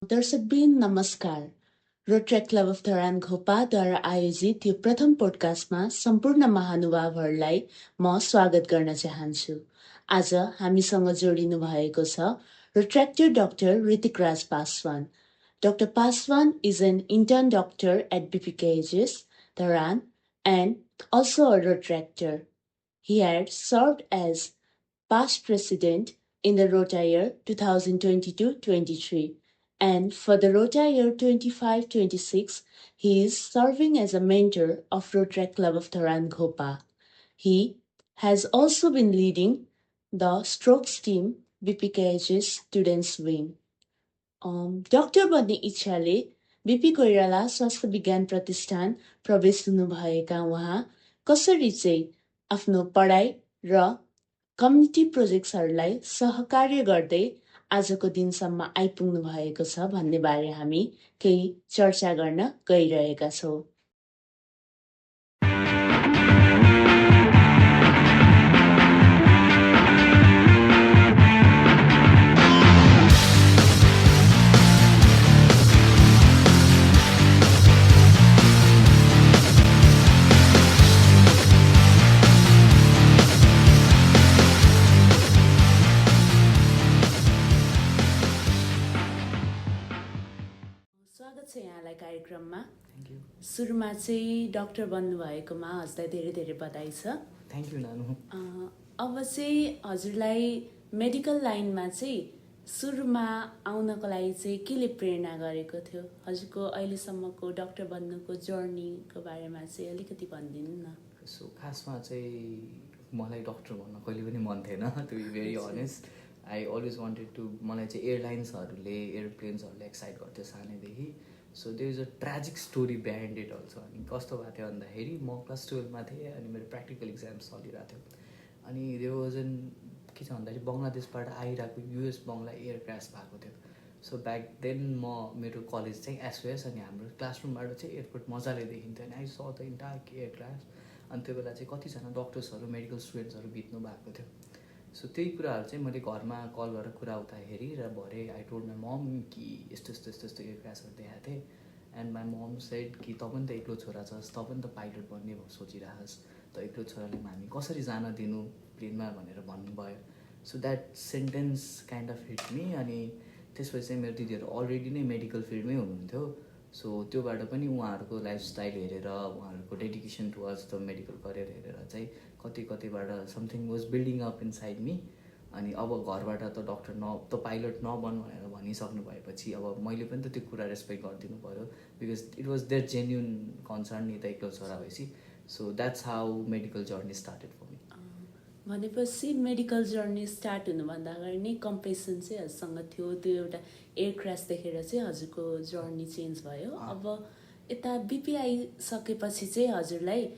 दर्शकबिन नमस्कार। Rotaract club of Dharan घोपाद्वारा आयोजित यो प्रथम पोडकास्टमा सम्पूर्ण महानुभावहरूलाई म स्वागत गर्न चाहन्छु। आज हामीसँग जोडिनु भएको छ rotaractor doctor Hritikraj Paswan. Dr. Paswan is an intern doctor at BPKHS, Dharan, and also a retractor. He had served as past president in the Rota year 2022-23, and for the Rota year 25-26, he is serving as a mentor of Rotary Club of Dharan Ghopa. He has also been leading the Strokes team BPKHS Students Wing. Doctor बन्ने इच्छाले BP Koirala स्वास्थ्य विज्ञान प्रतिष्ठान प्रवेश हुनुभएका उहाँ कसरी चाहिँ आफ्नो पढाइ र कम्युनिटी प्रोजेक्ट्सहरूलाई सहकार्य गर्दै आजको दिनसम्म आइपुग्नु भएको छ भन्ने बारे हामी केही चर्चा गर्न गइरहेका छौँ। स्वागत छ यहाँलाई कार्यक्रममा। Thank you. सुरुमा चाहिँ डाक्टर बन्नुभएकोमा हजुरलाई धेरै धेरै बधाई छ। थ्याङ्क यू नानु। अब चाहिँ हजुरलाई मेडिकल लाइनमा चाहिँ सुरुमा आउनको लागि चाहिँ केले प्रेरणा गरेको थियो? हजुरको अहिलेसम्मको डाक्टर बन्नुको जर्नीको बारेमा चाहिँ अलिकति भनिदिनु न। सो खासमा चाहिँ मलाई डक्टर भन्न कहिले पनि मन थिएन, to be very honest. I always wanted to, मलाई चाहिँ एयरलाइन्सहरूले एयरप्लेन्सहरूले एक्साइट गर्थ्यो सानैदेखि। So there is a tragic story behind it also. अनि कस्तो भएको थियो भन्दाखेरि म क्लास 12मा थिएँ अनि मेरो प्र्याक्टिकल इक्जाम्स चलिरहेको थियो। अनि देयर वाज एन के छ भन्दाखेरि बङ्गलादेशबाट आइरहेको युएस बङ्गला एयर क्रास भएको थियो। सो ब्याक देन मेरो कलेज चाहिँ एसओएस अनि हाम्रो क्लासरुमबाट चाहिँ एयरपोर्ट मजाले देखिन्थ्यो। अनि आई स द इन्टायर एयर क्रास। अनि त्यो बेला चाहिँ कतिजना डक्टर्सहरू मेडिकल स्टुडेन्ट्सहरू बित्नु भएको थियो। सो त्यही कुराहरू चाहिँ मैले घरमा कल गरेर कुरा उठाएखेरि र भरे आई टोल्ड माई मम कि यस्तो यस्तो यस्तो यस्तो एयर क्रासहरू देखाएको थिएँ। एन्ड माई मम सेड कि तँ पनि त एक्लो छोरा छस्, तँ पनि त पाइलट बन्ने सोचिरहेस्, त एक्लो छोराले हामी कसरी जान दिनु प्लेनमा भनेर भन्नुभयो। So that sentence kind of hit me. अनि त्यसपछि चाहिँ मेरो दिदीहरू अलरेडी नै मेडिकल फिल्डमै हुनुहुन्थ्यो। सो त्योबाट पनि उहाँहरूको लाइफस्टाइल हेरेर उहाँहरूको dedication towards the medical career हेरेर चाहिँ कतिबाट something was building up inside me. अनि अब घरबाट त डक्टर त पाइलट नबन भनेर भनिसक्नु भएपछि अब मैले पनि त त्यो कुरा रेस्पेक्ट गरिदिनु पऱ्यो, because it was there genuine concern नि त एक्लो छोरा भएपछि। So that's how medical journey started for me. भनेपछि मेडिकल जर्नी स्टार्ट हुनुभन्दा अगाडि नै कम्पेसन चाहिँ हजुरसँग थियो, त्यो एउटा एयर क्रास देखेर चाहिँ हजुरको जर्नी चेन्ज भयो। अब यता बिपी आइसकेपछि चाहिँ हजुरलाई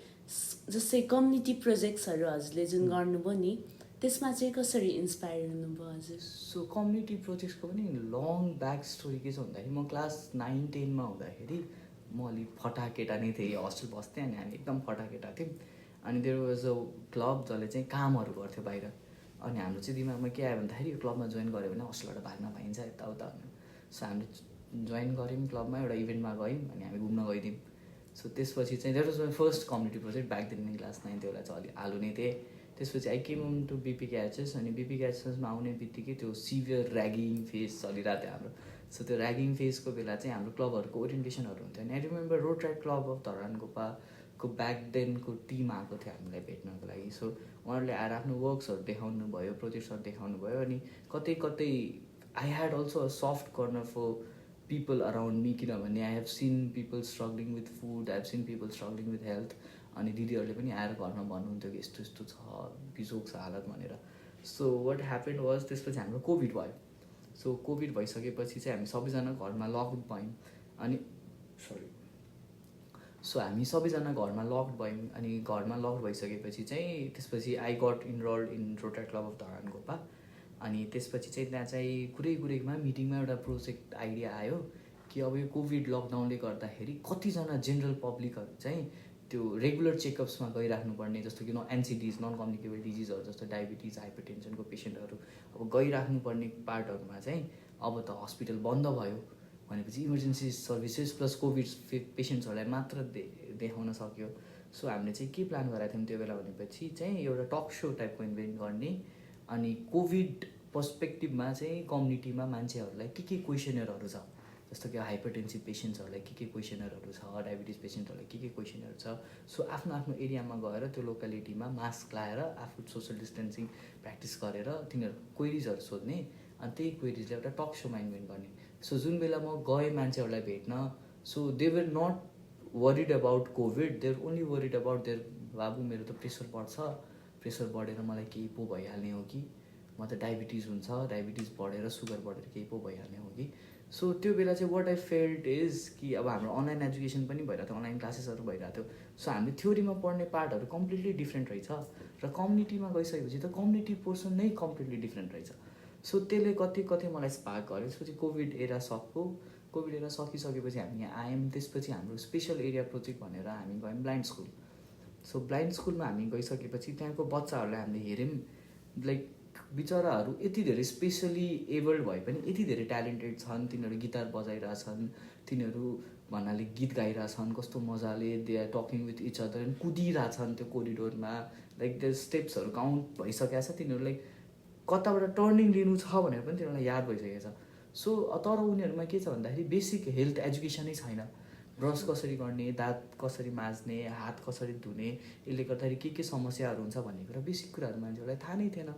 जस्तै कम्युनिटी प्रोजेक्ट्सहरू हजुरले जुन गर्नुभयो नि त्यसमा चाहिँ कसरी इन्सपायर हुनुभयो हजुर? सो कम्युनिटी प्रोजेक्ट्सको पनि लङ ब्याक स्टोरी के छ भन्दाखेरि म क्लास 9-10मा हुँदाखेरि म अलिक फटा केटा नै थिएँ, हस्टेल बस्थेँ अनि हामी एकदम फटा केटा थियौँ। अनि देयर वाज अ क्लब जसले चाहिँ कामहरू गर्थ्यो बाहिर। अनि हाम्रो चाहिँ दिमागमा के आयो भन्दाखेरि यो क्लबमा जोइन गऱ्यो भने हस्टेलबाट भाग्न पाइन्छ यताउता भनेर। सो हामीले जोइन गऱ्यौँ क्लबमा, एउटा इभेन्टमा गयौँ अनि हामी घुम्न गइदियौँ। सो त्यसपछि चाहिँ that was my first community project back दिन क्लास 9 त्यो बेला चाहिँ अलिक आलु नै थिएँ। त्यसपछि आई केम टु बिपीकेएचएस अनि बिपीकेएचएसमा आउने बित्तिकै त्यो सिभियर ऱ्यागिङ फेज चलिरहेको थियो हाम्रो। सो त्यो ऱ्यागिङ फेजको बेला चाहिँ हाम्रो क्लबहरूको ओरिएन्टेसनहरू हुन्थ्यो। अनि I remember Rotary club of Dharan गोपाको ब्याक देनको टिम आएको थियो हामीलाई भेट्नको लागि। सो उहाँहरूले आएर आफ्नो वर्क्सहरू देखाउनु भयो, प्रोजेक्ट्सहरू देखाउनु भयो। अनि कतै कतै I had also a soft corner for people around me, किनभने I have seen people struggling with food, I have seen people struggling with health. अनि दिदीहरूले पनि आएर घरमा भन्नुहुन्थ्यो कि यस्तो यस्तो छ, बिजोग छ हालत भनेर। सो वाट ह्यापन्ड वाज त्यसपछि हाम्रो कोभिड भयो। सो कोभिड भइसकेपछि चाहिँ हामी सबैजना घरमा लकड भयौँ। अनि हामी सबैजना घरमा लकड भयौँ। अनि घरमा लकड भइसकेपछि चाहिँ त्यसपछि I got enrolled in Rotary club of Dharan Gopa. अनि त्यसपछि चाहिँ त्यहाँ चाहिँ कुरैमा मिटिङमा एउटा प्रोजेक्ट आइडिया आयो कि अब यो कोभिड लकडाउनले गर्दाखेरि कतिजना जेनरल पब्लिकहरू चाहिँ त्यो रेगुलर चेकअप्समा गइराख्नुपर्ने, जस्तो कि एनसिडिज नन कम्युनिकेबल डिजिजहरू जस्तो डायबिटिज हाइपरटेन्सनको पेसेन्टहरू अब गइराख्नुपर्ने पार्टहरूमा चाहिँ अब त हस्पिटल बन्द भयो। भनेपछि इमर्जेन्सी सर्भिसेस प्लस कोभिड पेसेन्ट्सहरूलाई मात्र देखाउन सक्यो। सो हामीले चाहिँ के प्लान गरेका थियौँ त्यो बेला भनेपछि चाहिँ एउटा टक सो टाइपको इन्भेन्ट गर्ने, अनि कोभिड पर्सपेक्टिभमा चाहिँ कम्युनिटीमा मान्छेहरूलाई के क्वेसनरहरू छ, जस्तो कि हाइपरटेन्सिभ पेसेन्ट्सहरूलाई के क्वेसनरहरू छ, डायबिटिज पेसेन्टहरूलाई के क्वेसनहरू छ। सो आफ्नो आफ्नो एरियामा गएर त्यो लोकालिटीमा मास्क लगाएर आफू सोसियल डिस्टेन्सिङ प्र्याक्टिस गरेर तिनीहरू क्वेरिजहरू सोध्ने, अनि त्यही क्वेरिजले एउटा टक सोमा इन्भेन्ट गर्ने। सो जुन बेला म गएँ मान्छेहरूलाई भेट्न, so they were not worried about Covid, they were only worried about their बाबु मेरो त प्रेसर बढ्छ, प्रेसर बढेर मलाई केही पो भइहाल्ने हो कि, म त डायबिटिज हुन्छ, डायबिटिज बढेर सुगर बढेर केही पो भइहाल्ने हो कि। सो त्यो बेला चाहिँ वाट आई फेल्ट इज कि अब हाम्रो अनलाइन एजुकेसन पनि भइरहेको थियो, अनलाइन क्लासेसहरू भइरहेको थियो। सो हामीले थ्योरीमा पढ्ने पार्टहरू कम्प्लिटली डिफ्रेन्ट रहेछ, र कम्युनिटीमा गइसकेपछि त कम्युनिटी पोर्सन नै कम्प्लिटली डिफ्रेन्ट रहेछ। सो त्यसले कति मलाई स्पार्क गर्यो। त्यसपछि कोभिड एरा सक्यो, कोभिड एरा सकिसकेपछि हामी यहाँ आयौँ। त्यसपछि हाम्रो स्पेसल एरिया प्रोजेक्ट भनेर हामी गयौँ ब्लाइन्ड स्कुल। सो ब्लाइन्ड स्कुलमा हामी गइसकेपछि त्यहाँको बच्चाहरूलाई हामीले हेऱ्यौँ, लाइक बिचराहरू यति धेरै स्पेसली एबल्ड भए पनि यति धेरै ट्यालेन्टेड छन्, तिनीहरू गिटार बजाइरहेछन्, तिनीहरू भन्नाले गीत गाइरहेछन् कस्तो मजाले, they are talking with each other, कुदिरहेछन् त्यो कोरिडोरमा, लाइक त्यो स्टेप्सहरू काउन्ट भइसकेको छ, तिनीहरूलाई कताबाट टर्निङ लिनु छ भनेर पनि तिनीहरूलाई याद भइसकेको छ। सो तर उनीहरूमा के छ भन्दाखेरि बेसिक हेल्थ एजुकेसनै छैन, ब्रस कसरी गर्ने, दाँत कसरी माझ्ने, हात कसरी धुने, यसले गर्दाखेरि के समस्याहरू हुन्छ भन्ने कुरा बेसिक कुराहरू मान्छेहरूलाई थाहा नै थिएन।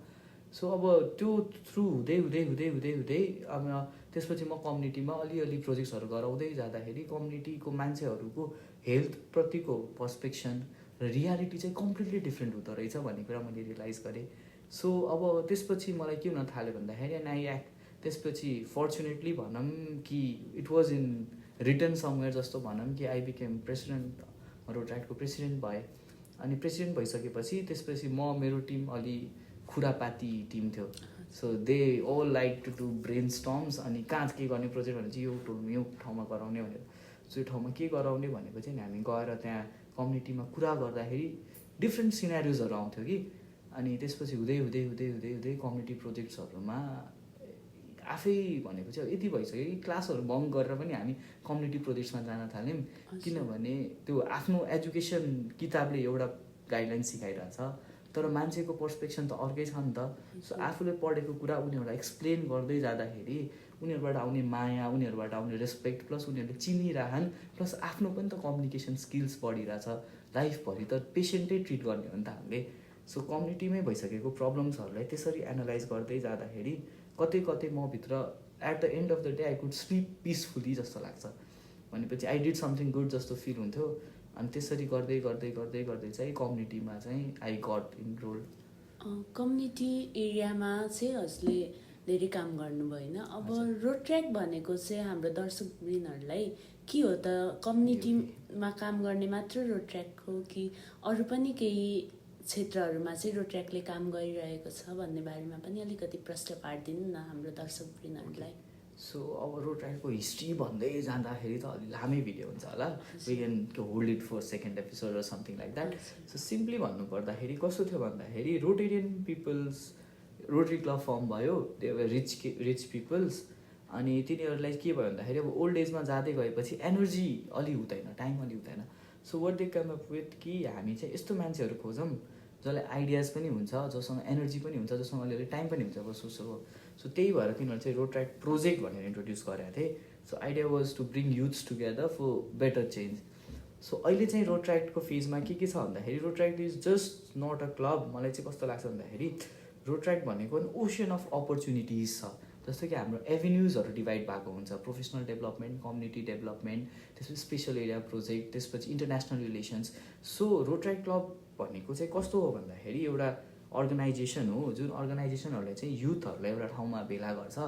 सो अब त्यो थ्रु हुँदै हुँदै हुँदै हुँदै हुँदै अब त्यसपछि म कम्युनिटीमा अलिअलि प्रोजेक्ट्सहरू गराउँदै जाँदाखेरि कम्युनिटीको मान्छेहरूको हेल्थप्रतिको पर्सपेक्सन र रियालिटी चाहिँ कम्प्लिटली डिफ्रेन्ट हुँदो रहेछ भन्ने कुरा मैले रियलाइज गरेँ। सो अब त्यसपछि मलाई के हुन थाल्यो भन्दाखेरि एन्ड आई त्यसपछि फर्चुनेटली भनौँ कि it was in return somewhere जस्तो भनौँ कि आई बिकेम प्रेसिडेन्ट, रोटरयाक्टको प्रेसिडेन्ट भएँ। अनि प्रेसिडेन्ट भइसकेपछि त्यसपछि म मेरो टिम अलि खुरापाती टिम थियो। So they all like to do brainstorms, अनि कहाँ के गर्ने प्रोजेक्ट भने चाहिँ यो ठाउँमा गराउने भनेर। सो यो ठाउँमा के गराउने भनेको चाहिँ हामी गएर त्यहाँ कम्युनिटीमा कुरा गर्दाखेरि डिफ्रेन्ट सिनेरियोजहरू आउँथ्यो कि। अनि त्यसपछि हुँदै हुँदै हुँदै हुँदै हुँदै कम्युनिटी प्रोजेक्ट्सहरूमा आफै भनेको चाहिँ यति भइसक्यो कि क्लासहरू बङ्क गरेर पनि हामी कम्युनिटी प्रोजेक्ट्समा जान थाल्यौँ, किनभने त्यो आफ्नो एजुकेसन किताबले एउटा गाइडलाइन सिकाइरहेछ, तर मान्छेको पर्सपेक्सन त अर्कै छ नि त। सो आफूले पढेको कुरा उनीहरूलाई एक्सप्लेन गर्दै जाँदाखेरि उनीहरूबाट आउने माया, उनीहरूबाट आउने रेस्पेक्ट, प्लस उनीहरूले चिनिरहन्, प्लस आफ्नो पनि त कम्युनिकेसन स्किल्स बढिरहेछ। लाइफभरि त पेसेन्टै ट्रिट गर्ने हो नि त हामीले। सो कम्युनिटीमै भइसकेको प्रब्लम्सहरूलाई त्यसरी एनालाइज गर्दै जाँदाखेरि कतै म भित्र at the end of the day I could sleep peacefully जस्तो लाग्छ, भनेपछि आई डिड समथिङ गुड जस्तो फिल हुन्थ्यो। अनि त्यसरी गर्दै गर्दै गर्दै गर्दै चाहिँ कम्युनिटीमा चाहिँ आई गट इनरोल्ड। कम्युनिटी एरियामा चाहिँ हजुरले धेरै काम गर्नुभयो होइन। अब रोटरयाक्ट भनेको चाहिँ हाम्रो दर्शकवृन्दहरूलाई के हो त, कम्युनिटीमा काम गर्ने मात्र रोटरयाक्ट हो कि अरू पनि केही क्षेत्रहरूमा चाहिँ रोटरयाक्टले काम गरिरहेको छ भन्ने बारेमा पनि अलिकति प्रश्न पारिदिनु न हाम्रो दर्शकवृन्दहरूलाई। सो अब रोटरयाक्टको हिस्ट्री भन्दै जाँदाखेरि त अलि लामै भिडियो हुन्छ होला, we can hold it for second episode र something like that. So simply भन्नुपर्दाखेरि कस्तो थियो भन्दाखेरि Rotarian peoples Rotary club form भयो, दे वर रिच पिपल्स। अनि तिनीहरूलाई के भयो भन्दाखेरि अब ओल्ड एजमा जाँदै गएपछि एनर्जी अलि हुँदैन, टाइम अलि हुँदैन। So what they come up with कि हामी चाहिँ यस्तो मान्छेहरू खोजौँ जसलाई आइडियाज पनि हुन्छ, जोसँग एनर्जी पनि हुन्छ, जोसँग अलिअलि टाइम पनि हुन्छ बसोसो। सो त्यही भएर तिनीहरू चाहिँ रोटरयाक्ट प्रोजेक्ट भनेर इन्ट्रोड्युस गरेका थिए। So idea was to bring youths together for better change. So अहिले चाहिँ रोटरयाक्टको फेजमा के छ भन्दाखेरि Rotaract is just not a club. मलाई चाहिँ कस्तो लाग्छ भन्दाखेरि रोटरयाक्ट भनेको नि ओसन अफ अपर्च्युनिटिज छ। जस्तो कि हाम्रो एभेन्युजहरू डिभाइड भएको हुन्छ, प्रोफेसनल डेभलपमेन्ट, कम्युनिटी डेभलपमेन्ट, त्यसपछि स्पेसल एरिया प्रोजेक्ट, त्यसपछि इन्टरनेसनल रिलेसन्स। सो रोटरयाक्ट क्लब भनेको चाहिँ कस्तो हो भन्दाखेरि एउटा अर्गनाइजेसन हो जुन अर्गनाइजेसनहरूले चाहिँ युथहरूलाई एउटा ठाउँमा भेला गर्छ,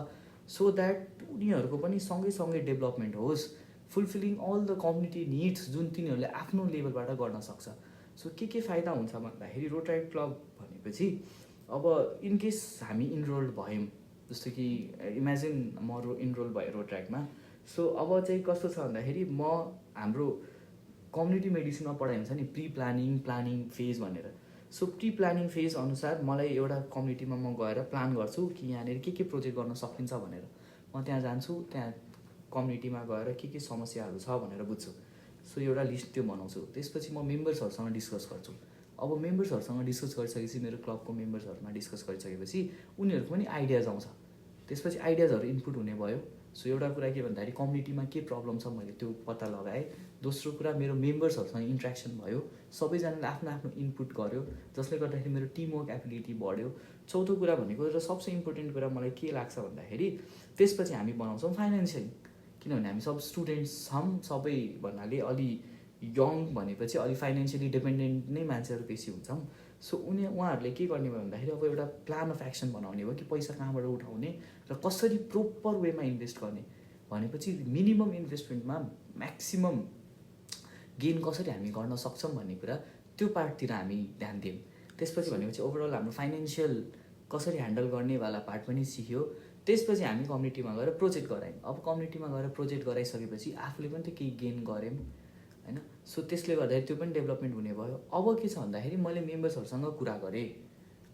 सो द्याट उनीहरूको पनि सँगै डेभलपमेन्ट होस्, fulfilling all the community needs जुन तिनीहरूले आफ्नो लेभलबाट गर्न सक्छ। सो के फाइदा हुन्छ भन्दाखेरि रोटरयाक्ट क्लब भनेपछि अब इनकेस हामी इनरोल्ड भयौँ, जस्तो कि इमेजिन म इनरोल भएँ रोटरयाक्टमा। सो अब चाहिँ कस्तो छ भन्दाखेरि म हाम्रो कम्युनिटी मेडिसिनमा पढाइ हुन्छ नि प्री प्लानिङ फेज भनेर। सो प्री प्लानिङ फेज अनुसार मलाई एउटा कम्युनिटीमा म गएर प्लान गर्छु कि यहाँनिर के प्रोजेक्ट गर्न सकिन्छ भनेर। म त्यहाँ जान्छु, त्यहाँ कम्युनिटीमा गएर के समस्याहरू छ भनेर बुझ्छु। सो एउटा लिस्ट त्यो बनाउँछु। त्यसपछि म मेम्बर्सहरूसँग डिस्कस गर्छु। अब मेम्बर्सहरूसँग डिस्कस गरिसकेपछि मेरो क्लबको मेम्बर्सहरूमा डिस्कस गरिसकेपछि उनीहरूको पनि आइडियाज आउँछ। त्यसपछि आइडियाजहरू इनपुट हुने भयो। सो एउटा कुरा के भन्दाखेरि कम्युनिटीमा के प्रब्लम छ मैले त्यो पत्ता लगाएँ। दोस्रो कुरा मेरो मेम्बर्सहरूसँग इन्ट्रेक्सन भयो, सबैजनाले आफ्नो आफ्नो इनपुट गर्यो, जसले गर्दाखेरि मेरो टिमवर्क एबिलिटी बढ्यो। चौथो कुरा भनेको र सबसे इम्पोर्टेन्ट कुरा मलाई के लाग्छ भन्दाखेरि त्यसपछि हामी बनाउँछौँ फाइनेन्सियल, किनभने हामी सब स्टुडेन्ट्स छौँ, सबै भन्नाले अलि यङ भनेपछि अलि फाइनेन्सियली डिपेन्डेन्ट नै मान्छेहरू बेसी हुन्छौँ। सो उहाँहरूले के गर्ने भयो भन्दाखेरि अब एउटा प्लान अफ एक्सन बनाउने भयो कि पैसा कहाँबाट उठाउने र कसरी प्रोपर वेमा इन्भेस्ट गर्ने भनेपछि मिनिमम इन्भेस्टमेन्टमा म्याक्सिमम गेन कसरी हामी गर्न सक्छौँ भन्ने कुरा त्यो पार्टतिर हामी ध्यान दियौँ। त्यसपछि भनेपछि ओभरअल हाम्रो फाइनेन्सियल कसरी ह्यान्डल गर्नेवाला पार्ट पनि सिक्यो। त्यसपछि हामी कम्युनिटीमा गएर प्रोजेक्ट गरायौँ। अब कम्युनिटीमा गएर प्रोजेक्ट गराइसकेपछि आफूले पनि त केही गेन गऱ्यौँ होइन। सो त्यसले गर्दाखेरि त्यो पनि डेभलपमेन्ट हुने भयो। अब के छ भन्दाखेरि मैले मेम्बर्सहरूसँग कुरा गरेँ।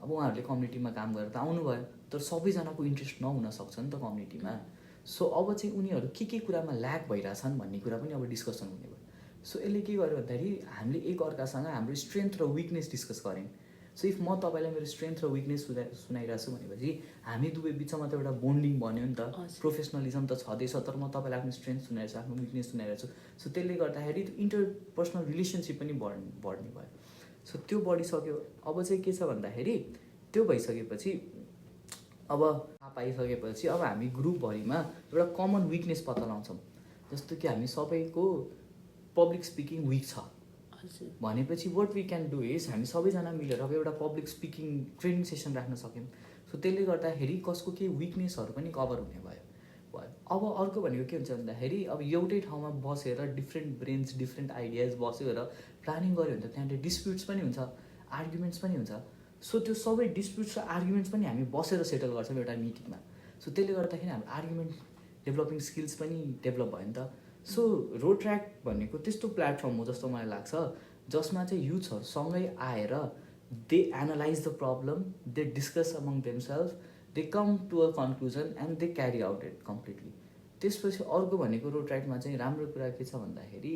अब उहाँहरूले कम्युनिटीमा काम गरेर त आउनुभयो, तर सबैजनाको इन्ट्रेस्ट नहुन सक्छ नि त कम्युनिटीमा। सो अब चाहिँ उनीहरू के कुरामा ल्याक भइरहेछन् भन्ने कुरा पनि अब डिस्कसन हुने भयो। सो यसले के गर्यो भन्दाखेरि हामीले एक अर्कासँग हाम्रो स्ट्रेन्थ र विकनेस डिस्कस गऱ्यौँ। सो इफ म तपाईँलाई मेरो स्ट्रेन्थ र विकनेस सुनाइरहेको छु भनेपछि हामी दुवै बिचमा त एउटा बोन्डिङ बन्यो नि त। प्रोफेसनलिजम त छँदैछ, तर म तपाईँलाई आफ्नो स्ट्रेन्थ सुनाइरहेको छु, आफ्नो विकनेस सुनाइरहेको छु। सो त्यसले गर्दाखेरि इन्टरपर्सनल रिलेसनसिप पनि बढ्ने भयो। सो त्यो बढिसक्यो। अब चाहिँ के छ भन्दाखेरि त्यो भइसकेपछि अब थाहा पाइसकेपछि अब हामी ग्रुपभरिमा एउटा कमन विकनेस पत्ता लगाउँछौँ। जस्तो कि हामी सबैको पब्लिक स्पिकिङ विक छ भनेपछि what we can do is हामी सबैजना मिलेर अब एउटा पब्लिक स्पिकिङ ट्रेनिङ सेसन राख्न सक्यौँ। सो त्यसले गर्दाखेरि कसको केही विकनेसहरू पनि कभर हुने भयो। अब अर्को भनेको के हुन्छ भन्दाखेरि अब एउटै ठाउँमा बसेर डिफ्रेन्ट ब्रेन्स डिफ्रेन्ट आइडियाज बसेर प्लानिङ गऱ्यो भने त त्यहाँनिर डिस्प्युट्स पनि हुन्छ, आर्ग्युमेन्ट्स पनि हुन्छ। सो त्यो सबै डिस्प्युट्स र आर्ग्युमेन्ट्स पनि हामी बसेर सेटल गर्छौँ एउटा मिटिङमा। सो त्यसले गर्दाखेरि हाम्रो आर्ग्युमेन्ट डेभलपिङ स्किल्स पनि डेभलप भयो नि त। सो रोड ट्र्याक भनेको त्यस्तो प्लेटफर्म हो जस्तो मलाई लाग्छ जसमा चाहिँ युथहरू सँगै आएर they analyse the problem, they discuss among themselves, they come to a conclusion and they carry out it completely. त्यसपछि अर्को भनेको रोड ट्र्याकमा चाहिँ राम्रो कुरा के छ भन्दाखेरि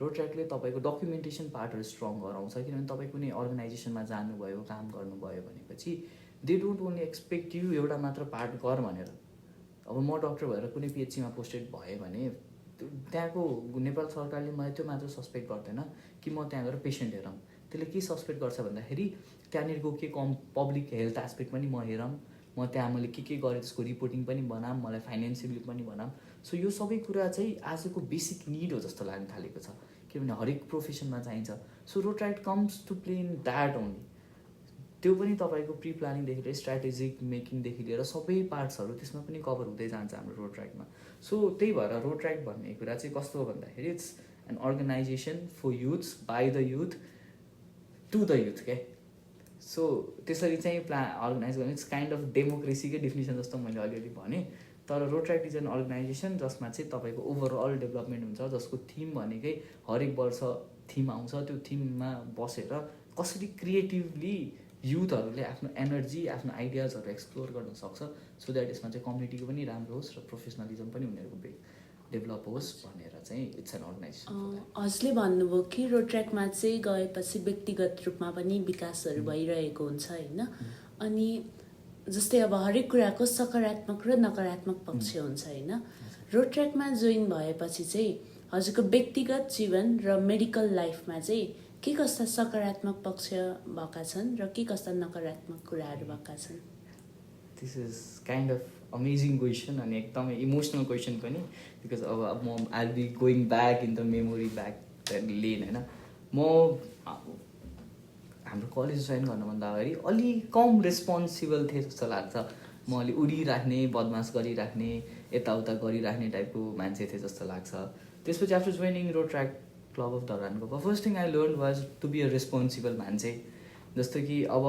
रोड ट्र्याकले तपाईँको डकुमेन्टेसन पार्टहरू स्ट्रङ गराउँछ। किनभने तपाईँ कुनै अर्गनाइजेसनमा जानुभयो, काम गर्नुभयो भनेपछि they don't only expect you एउटा मात्र पार्ट गर भनेर। अब म डक्टर भएर कुनै पिएचसीमा पोस्टेड भएँ भने त्यहाँको नेपाल सरकारले मलाई त्यो मात्र सस्पेक्ट गर्दैन कि म त्यहाँ गएर पेसेन्ट हेरौँ। त्यसले के सस्पेक्ट गर्छ भन्दाखेरि त्यहाँनिरको के पब्लिक हेल्थ एस्पेक्ट पनि म हेरौँ, म त्यहाँ मैले के गरेँ त्यसको रिपोर्टिङ पनि बनाऊँ, मलाई फाइनेन्सियली पनि बनाऊँ। सो यो सबै कुरा चाहिँ आजको बेसिक निड हो जस्तो लाग्न थालेको छ, किनभने हरेक प्रोफेसनमा चाहिन्छ। So road track comes to play in that only. त्यो पनि तपाईँको प्री प्लानिङदेखि लिएर स्ट्राटेजिक मेकिङदेखि लिएर सबै पार्ट्सहरू त्यसमा पनि कभर हुँदै जान्छ हाम्रो रोड ट्र्याकमा। सो त्यही भएर रोड ट्र्याक भन्ने कुरा चाहिँ कस्तो हो भन्दाखेरि it's an organisation for youths by the youth to the youth के। सो त्यसरी चाहिँ अर्गनाइज गर्ने इट्स काइन्ड अफ डेमोक्रेसीकै डेफिनेसन जस्तो मैले अलिअलि भनेँ। तर road track is an organisation जसमा चाहिँ तपाईँको ओभरअल डेभलपमेन्ट हुन्छ, जसको थिम भनेकै हरेक वर्ष थिम आउँछ। त्यो थिममा बसेर कसरी क्रिएटिभली युथहरूले आफ्नो एनर्जी आफ्नो आइडियाजहरू एक्सप्लोर गर्न सक्छ सो द्याट यसमा चाहिँ कम्युनिटीको पनि राम्रो होस् र प्रोफेसनलिजम पनि उनीहरूको डेभलप होस् भनेर चाहिँ इट्स एन अर्गनाइजेसन। हजुरले भन्नुभयो कि रोड ट्र्याकमा चाहिँ गएपछि व्यक्तिगत रूपमा पनि विकासहरू भइरहेको हुन्छ होइन। अनि जस्तै अब हरेक कुराको सकारात्मक र नकारात्मक पक्ष हुन्छ होइन। रोड ट्र्याकमा जोइन भएपछि चाहिँ हजुरको व्यक्तिगत जीवन र मेडिकल लाइफमा चाहिँ के कस्ता सकारात्मक पक्ष भएका छन् र के कस्ता नकारात्मक कुराहरू भएका छन्? This is kind of amazing question अनि एकदमै इमोसनल क्वेसन पनि, बिकज अब म I will be going back in the memory back lane होइन। म हाम्रो कलेज जोइन गर्नुभन्दा अगाडि अलि कम रेस्पोन्सिबल थिएँ जस्तो लाग्छ। म अलि उडिराख्ने, बदमास गरिराख्ने, यताउता गरिराख्ने टाइपको मान्छे थिएँ जस्तो लाग्छ। त्यसपछि after joining road track club of धरानको first thing I learn was to be a responsible मान्छे। जस्तो कि अब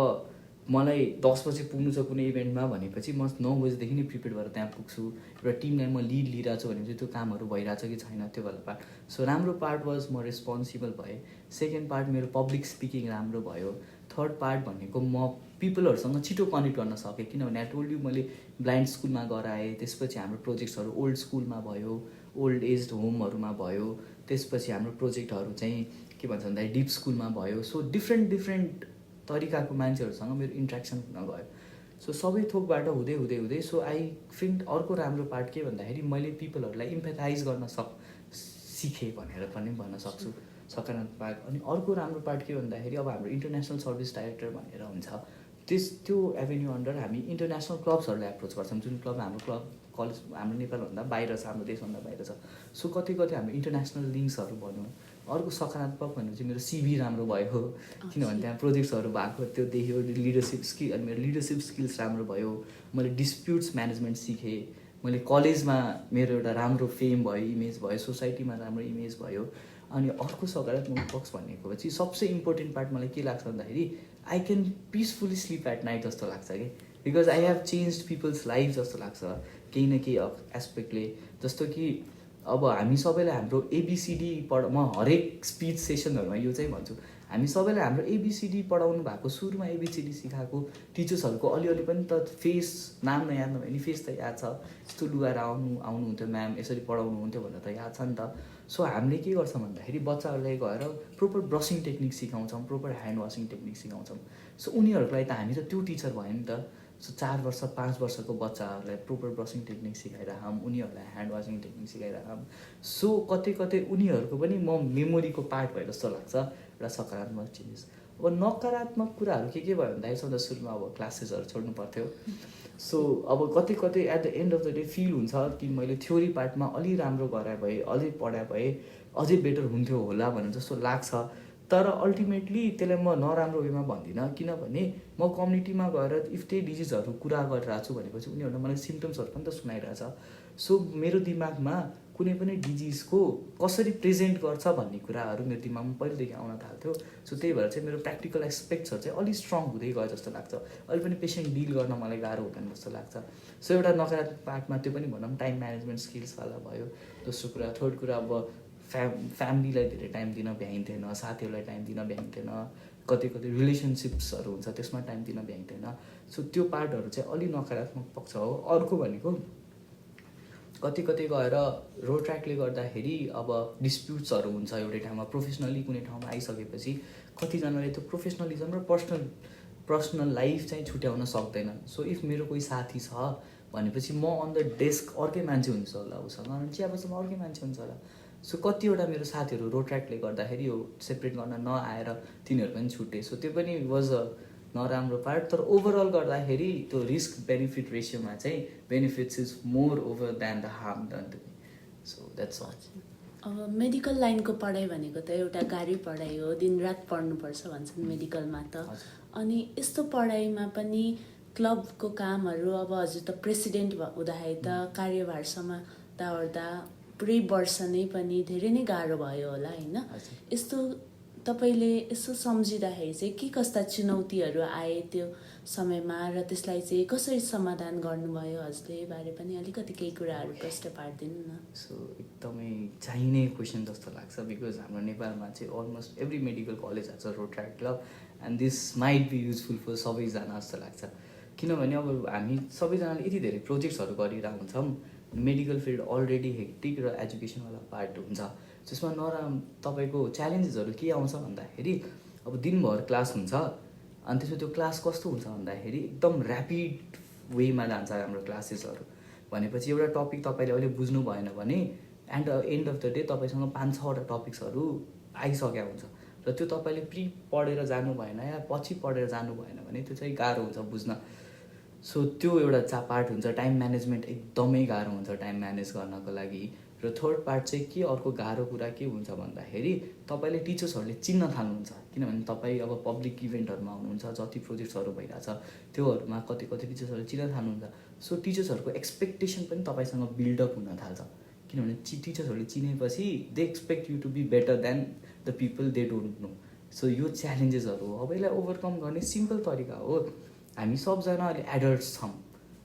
मलाई 10 बजे पुग्नु छ कुनै इभेन्टमा भनेपछि म 9 बजीदेखि नै प्रिपेयर भएर त्यहाँ पुग्छु। एउटा टिमलाई म लिड लिइरहेको छु भनेपछि त्यो कामहरू भइरहेछ कि छैन त्यो वाला पार्ट। सो राम्रो पार्ट वाज म रेस्पोन्सिबल भएँ। सेकेन्ड पार्ट मेरो पब्लिक स्पिकिङ राम्रो भयो। थर्ड पार्ट भनेको म पिपलहरूसँग छिटो कनेक्ट गर्न सकेँ किनभने आई टोल्ड यु मैले ब्लाइन्ड स्कुलमा गराएँ, त्यसपछि हाम्रो प्रोजेक्ट्सहरू ओल्ड स्कुलमा भयो, ओल्ड एज होमहरूमा भयो, त्यसपछि हाम्रो प्रोजेक्टहरू चाहिँ के भन्छ भन्दाखेरि डिप स्कुलमा भयो। सो डिफ्रेन्ट तरिकाको मान्छेहरूसँग मेरो इन्ट्रेक्सन हुन गयो। सो सबै थोकबाट हुँदै हुँदै हुँदै सो आई थिङ्क अर्को राम्रो पार्ट के भन्दाखेरि मैले पिपलहरूलाई इम्पेथाइज गर्न सिकेँ भनेर पनि भन्न सक्छु, सकारात्मक पार्ट। अनि अर्को राम्रो पार्ट के भन्दाखेरि अब हाम्रो इन्टरनेसनल सर्भिस डाइरेक्टर भनेर हुन्छ, त्यो एभेन्यू अन्डर हामी इन्टरनेसनल क्लब्सहरूलाई एप्रोच गर्छौँ, जुन क्लब हाम्रो क्लब कलेज हाम्रो नेपालभन्दा बाहिर छ, हाम्रो देशभन्दा बाहिर छ। सो कति हाम्रो इन्टरनेसनल लिङ्क्सहरू भनौँ। अर्को सकारात्मक भनेको चाहिँ मेरो सिभी राम्रो भयो, किनभने त्यहाँ प्रोजेक्ट्सहरू भएको त्यो देख्यो, लिडरसिप स्किल, अनि मेरो लिडरसिप स्किल्स राम्रो भयो। मैले डिस्प्युट्स म्यानेजमेन्ट सिकेँ, मैले कलेजमा मेरो एउटा राम्रो फेम भयो, इमेज भयो, सोसाइटीमा राम्रो इमेज भयो। अनि अर्को सकारात्मक पक्ष भनेको चाहिँ सबसे इम्पोर्टेन्ट पार्ट मलाई के लाग्छ भन्दाखेरि I can peacefully sleep at night जस्तो लाग्छ कि, because I have change people's life जस्तो लाग्छ केही न केही एस्पेक्टले। जस्तो कि अब हामी सबैलाई हाम्रो एबिसिडी म हरेक स्पिच सेसनहरूमा यो चाहिँ भन्छु, हामी सबैलाई हाम्रो एबिसिडी पढाउनु भएको, सुरुमा एबिसिडी सिकाएको टिचर्सहरूको अलिअलि पनि त फेस, नाम याद नभए नि फेस त याद छ, यस्तो लुगाएर आउनुहुन्थ्यो म्याम, यसरी पढाउनुहुन्थ्यो भनेर त याद छ नि त। सो हामीले के गर्छौँ भन्दाखेरि बच्चाहरूलाई गएर प्रोपर ब्रसिङ टेक्निक सिकाउँछौँ, प्रोपर ह्यान्ड वासिङ टेक्निक सिकाउँछौँ। सो उनीहरूलाई त हामी त त्यो टिचर भयो नि त। सो 4 वर्ष 5 वर्षको बच्चाहरूलाई प्रोपर ब्रसिङ टेक्निक सिकाइरहँ, उनीहरूलाई ह्यान्ड वासिङ टेक्निक सिकाइरहँ। सो कतै उनीहरूको पनि म मेमोरीको पार्ट भयो जस्तो लाग्छ, एउटा सकारात्मक चेन्जेस। अब नकारात्मक कुराहरू के भयो भन्दाखेरि सधैँ सुरुमा अब क्लासेसहरू छोड्नु पर्थ्यो। सो अब कतै at the end of the day feel हुन्छ कि मैले थ्योरी पार्टमा अलि राम्रो गराए भए, अझै पढाए भए अझै बेटर हुन्थ्यो होला भनेर जस्तो लाग्छ। तर अल्टिमेटली त्यसलाई म नराम्रो वेमा भन्दिनँ, किनभने म कम्युनिटीमा गएर इफ त्यही डिजिजहरू कुरा गरिरहेको छु भनेपछि उनीहरूले मलाई सिम्टम्सहरू पनि त सुनाइरहेछ। सो मेरो दिमागमा कुनै पनि डिजिजको कसरी प्रेजेन्ट गर्छ भन्ने कुराहरू मेरो दिमागमा पहिलेदेखि आउन थाल्थ्यो। सो त्यही भएर चाहिँ मेरो प्र्याक्टिकल एस्पेक्ट्सहरू चाहिँ अलिक स्ट्रङ हुँदै गयो जस्तो लाग्छ। अहिले पनि पेसेन्ट डिल गर्न मलाई गाह्रो हुँदैन जस्तो लाग्छ। सो एउटा नकारात्मक पार्टमा त्यो पनि भनौँ टाइम म्यानेजमेन्ट स्किल्सवाला भयो। दोस्रो कुरा, थर्ड कुरा अब फ्यामिलीलाई धेरै टाइम दिन भ्याइन्थेन, साथीहरूलाई टाइम दिन भ्याइन्थेन, कति रिलेसनसिप्सहरू हुन्छ त्यसमा टाइम दिन भ्याइन्थेन। सो त्यो पार्टहरू चाहिँ अलिक नकारात्मक पक्ष हो। अर्को भनेको कति गएर रोड ट्र्याकले गर्दाखेरि अब डिस्प्युट्सहरू हुन्छ एउटै ठाउँमा, प्रोफेसनली कुनै ठाउँमा आइसकेपछि कतिजनाले त्यो प्रोफेसनलिजम र पर्सनल लाइफ चाहिँ छुट्याउन सक्दैन। सो इफ मेरो कोही साथी छ भनेपछि म अन द डेस्क अर्कै मान्छे हुन्छ होला, उसँग अनि चिया बस्दामा अर्कै मान्छे हुन्छ होला। सो कतिवटा मेरो साथीहरू रोड ट्र्याकले गर्दाखेरि यो सेपरेट गर्न नआएर तिनीहरू पनि छुटे। सो त्यो पनि वाज अ नराम्रो पार्ट। तर ओभरअल गर्दाखेरि त्यो रिस्क बेनिफिट रेसियोमा चाहिँ benefits is more over than the harm done to me. So that's all. अब मेडिकल लाइनको पढाइ भनेको त एउटा गाह्रै पढाइ हो, दिनरात पढ्नुपर्छ भन्छन् मेडिकलमा त। अनि यस्तो पढाइमा पनि क्लबको कामहरू, अब हजुर त प्रेसिडेन्ट हुँदाखेरि त कार्यभार सम्हाल्दा ओर्दा पुरै वर्ष नै पनि धेरै नै गाह्रो भयो होला होइन? यस्तो तपाईँले यसो सम्झिँदाखेरि चाहिँ के कस्ता चुनौतीहरू आए त्यो समयमा र त्यसलाई चाहिँ कसरी समाधान गर्नुभयो हजुरले बारे पनि अलिकति केही कुराहरू प्रश्न पारिदिनु न। सो एकदमै चाहिने क्वेसन जस्तो लाग्छ, बिकज हाम्रो नेपालमा चाहिँ almost every medical college has a road track club and this might be useful for सबैजना जस्तो लाग्छ। किनभने अब हामी सबैजनाले यति धेरै प्रोजेक्ट्सहरू गरिरहेको हुन्छौँ, मेडिकल फिल्ड अलरेडी हेक्टिक र एजुकेसनवाला पार्ट हुन्छ, जसमा तपाईँको च्यालेन्जेसहरू के आउँछ भन्दाखेरि अब दिनभर क्लास हुन्छ अनि त्यसमा त्यो क्लास कस्तो हुन्छ भन्दाखेरि एकदम ऱ्यापिड वेमा जान्छ हाम्रो क्लासेसहरू। भनेपछि एउटा टपिक तपाईँले अहिले बुझ्नु भएन भने एन्ड अफ द डे तपाईँसँग 5-6वटा टपिक्सहरू आइसकेको हुन्छ र त्यो तपाईँले पढेर जानु भएन या पछि पढेर जानु भएन भने त्यो चाहिँ गाह्रो हुन्छ बुझ्न। सो त्यो एउटा पार्ट हुन्छ। टाइम म्यानेजमेन्ट एकदमै गाह्रो हुन्छ टाइम म्यानेज गर्नको लागि। र थर्ड पार्ट चाहिँ के अर्को गाह्रो कुरा के हुन्छ भन्दाखेरि तपाईँले टिचर्सहरूले चिन्न थाल्नुहुन्छ, किनभने तपाईँ अब पब्लिक इभेन्टहरूमा हुनुहुन्छ, जति प्रोजेक्ट्सहरू भइरहेछ त्योहरूमा कति टिचर्सहरूले चिन्न थाल्नुहुन्छ। सो टिचर्सहरूको एक्सपेक्टेसन पनि तपाईँसँग बिल्डअप हुन थाल्छ, किनभने टिचर्सहरूले चिनेपछि they expect you to be better than the people they don't know. So यो च्यालेन्जेसहरू हो। अब यसलाई ओभरकम गर्ने सिम्पल तरिका हो, हामी सबजना अहिले एडल्ट्स छौँ,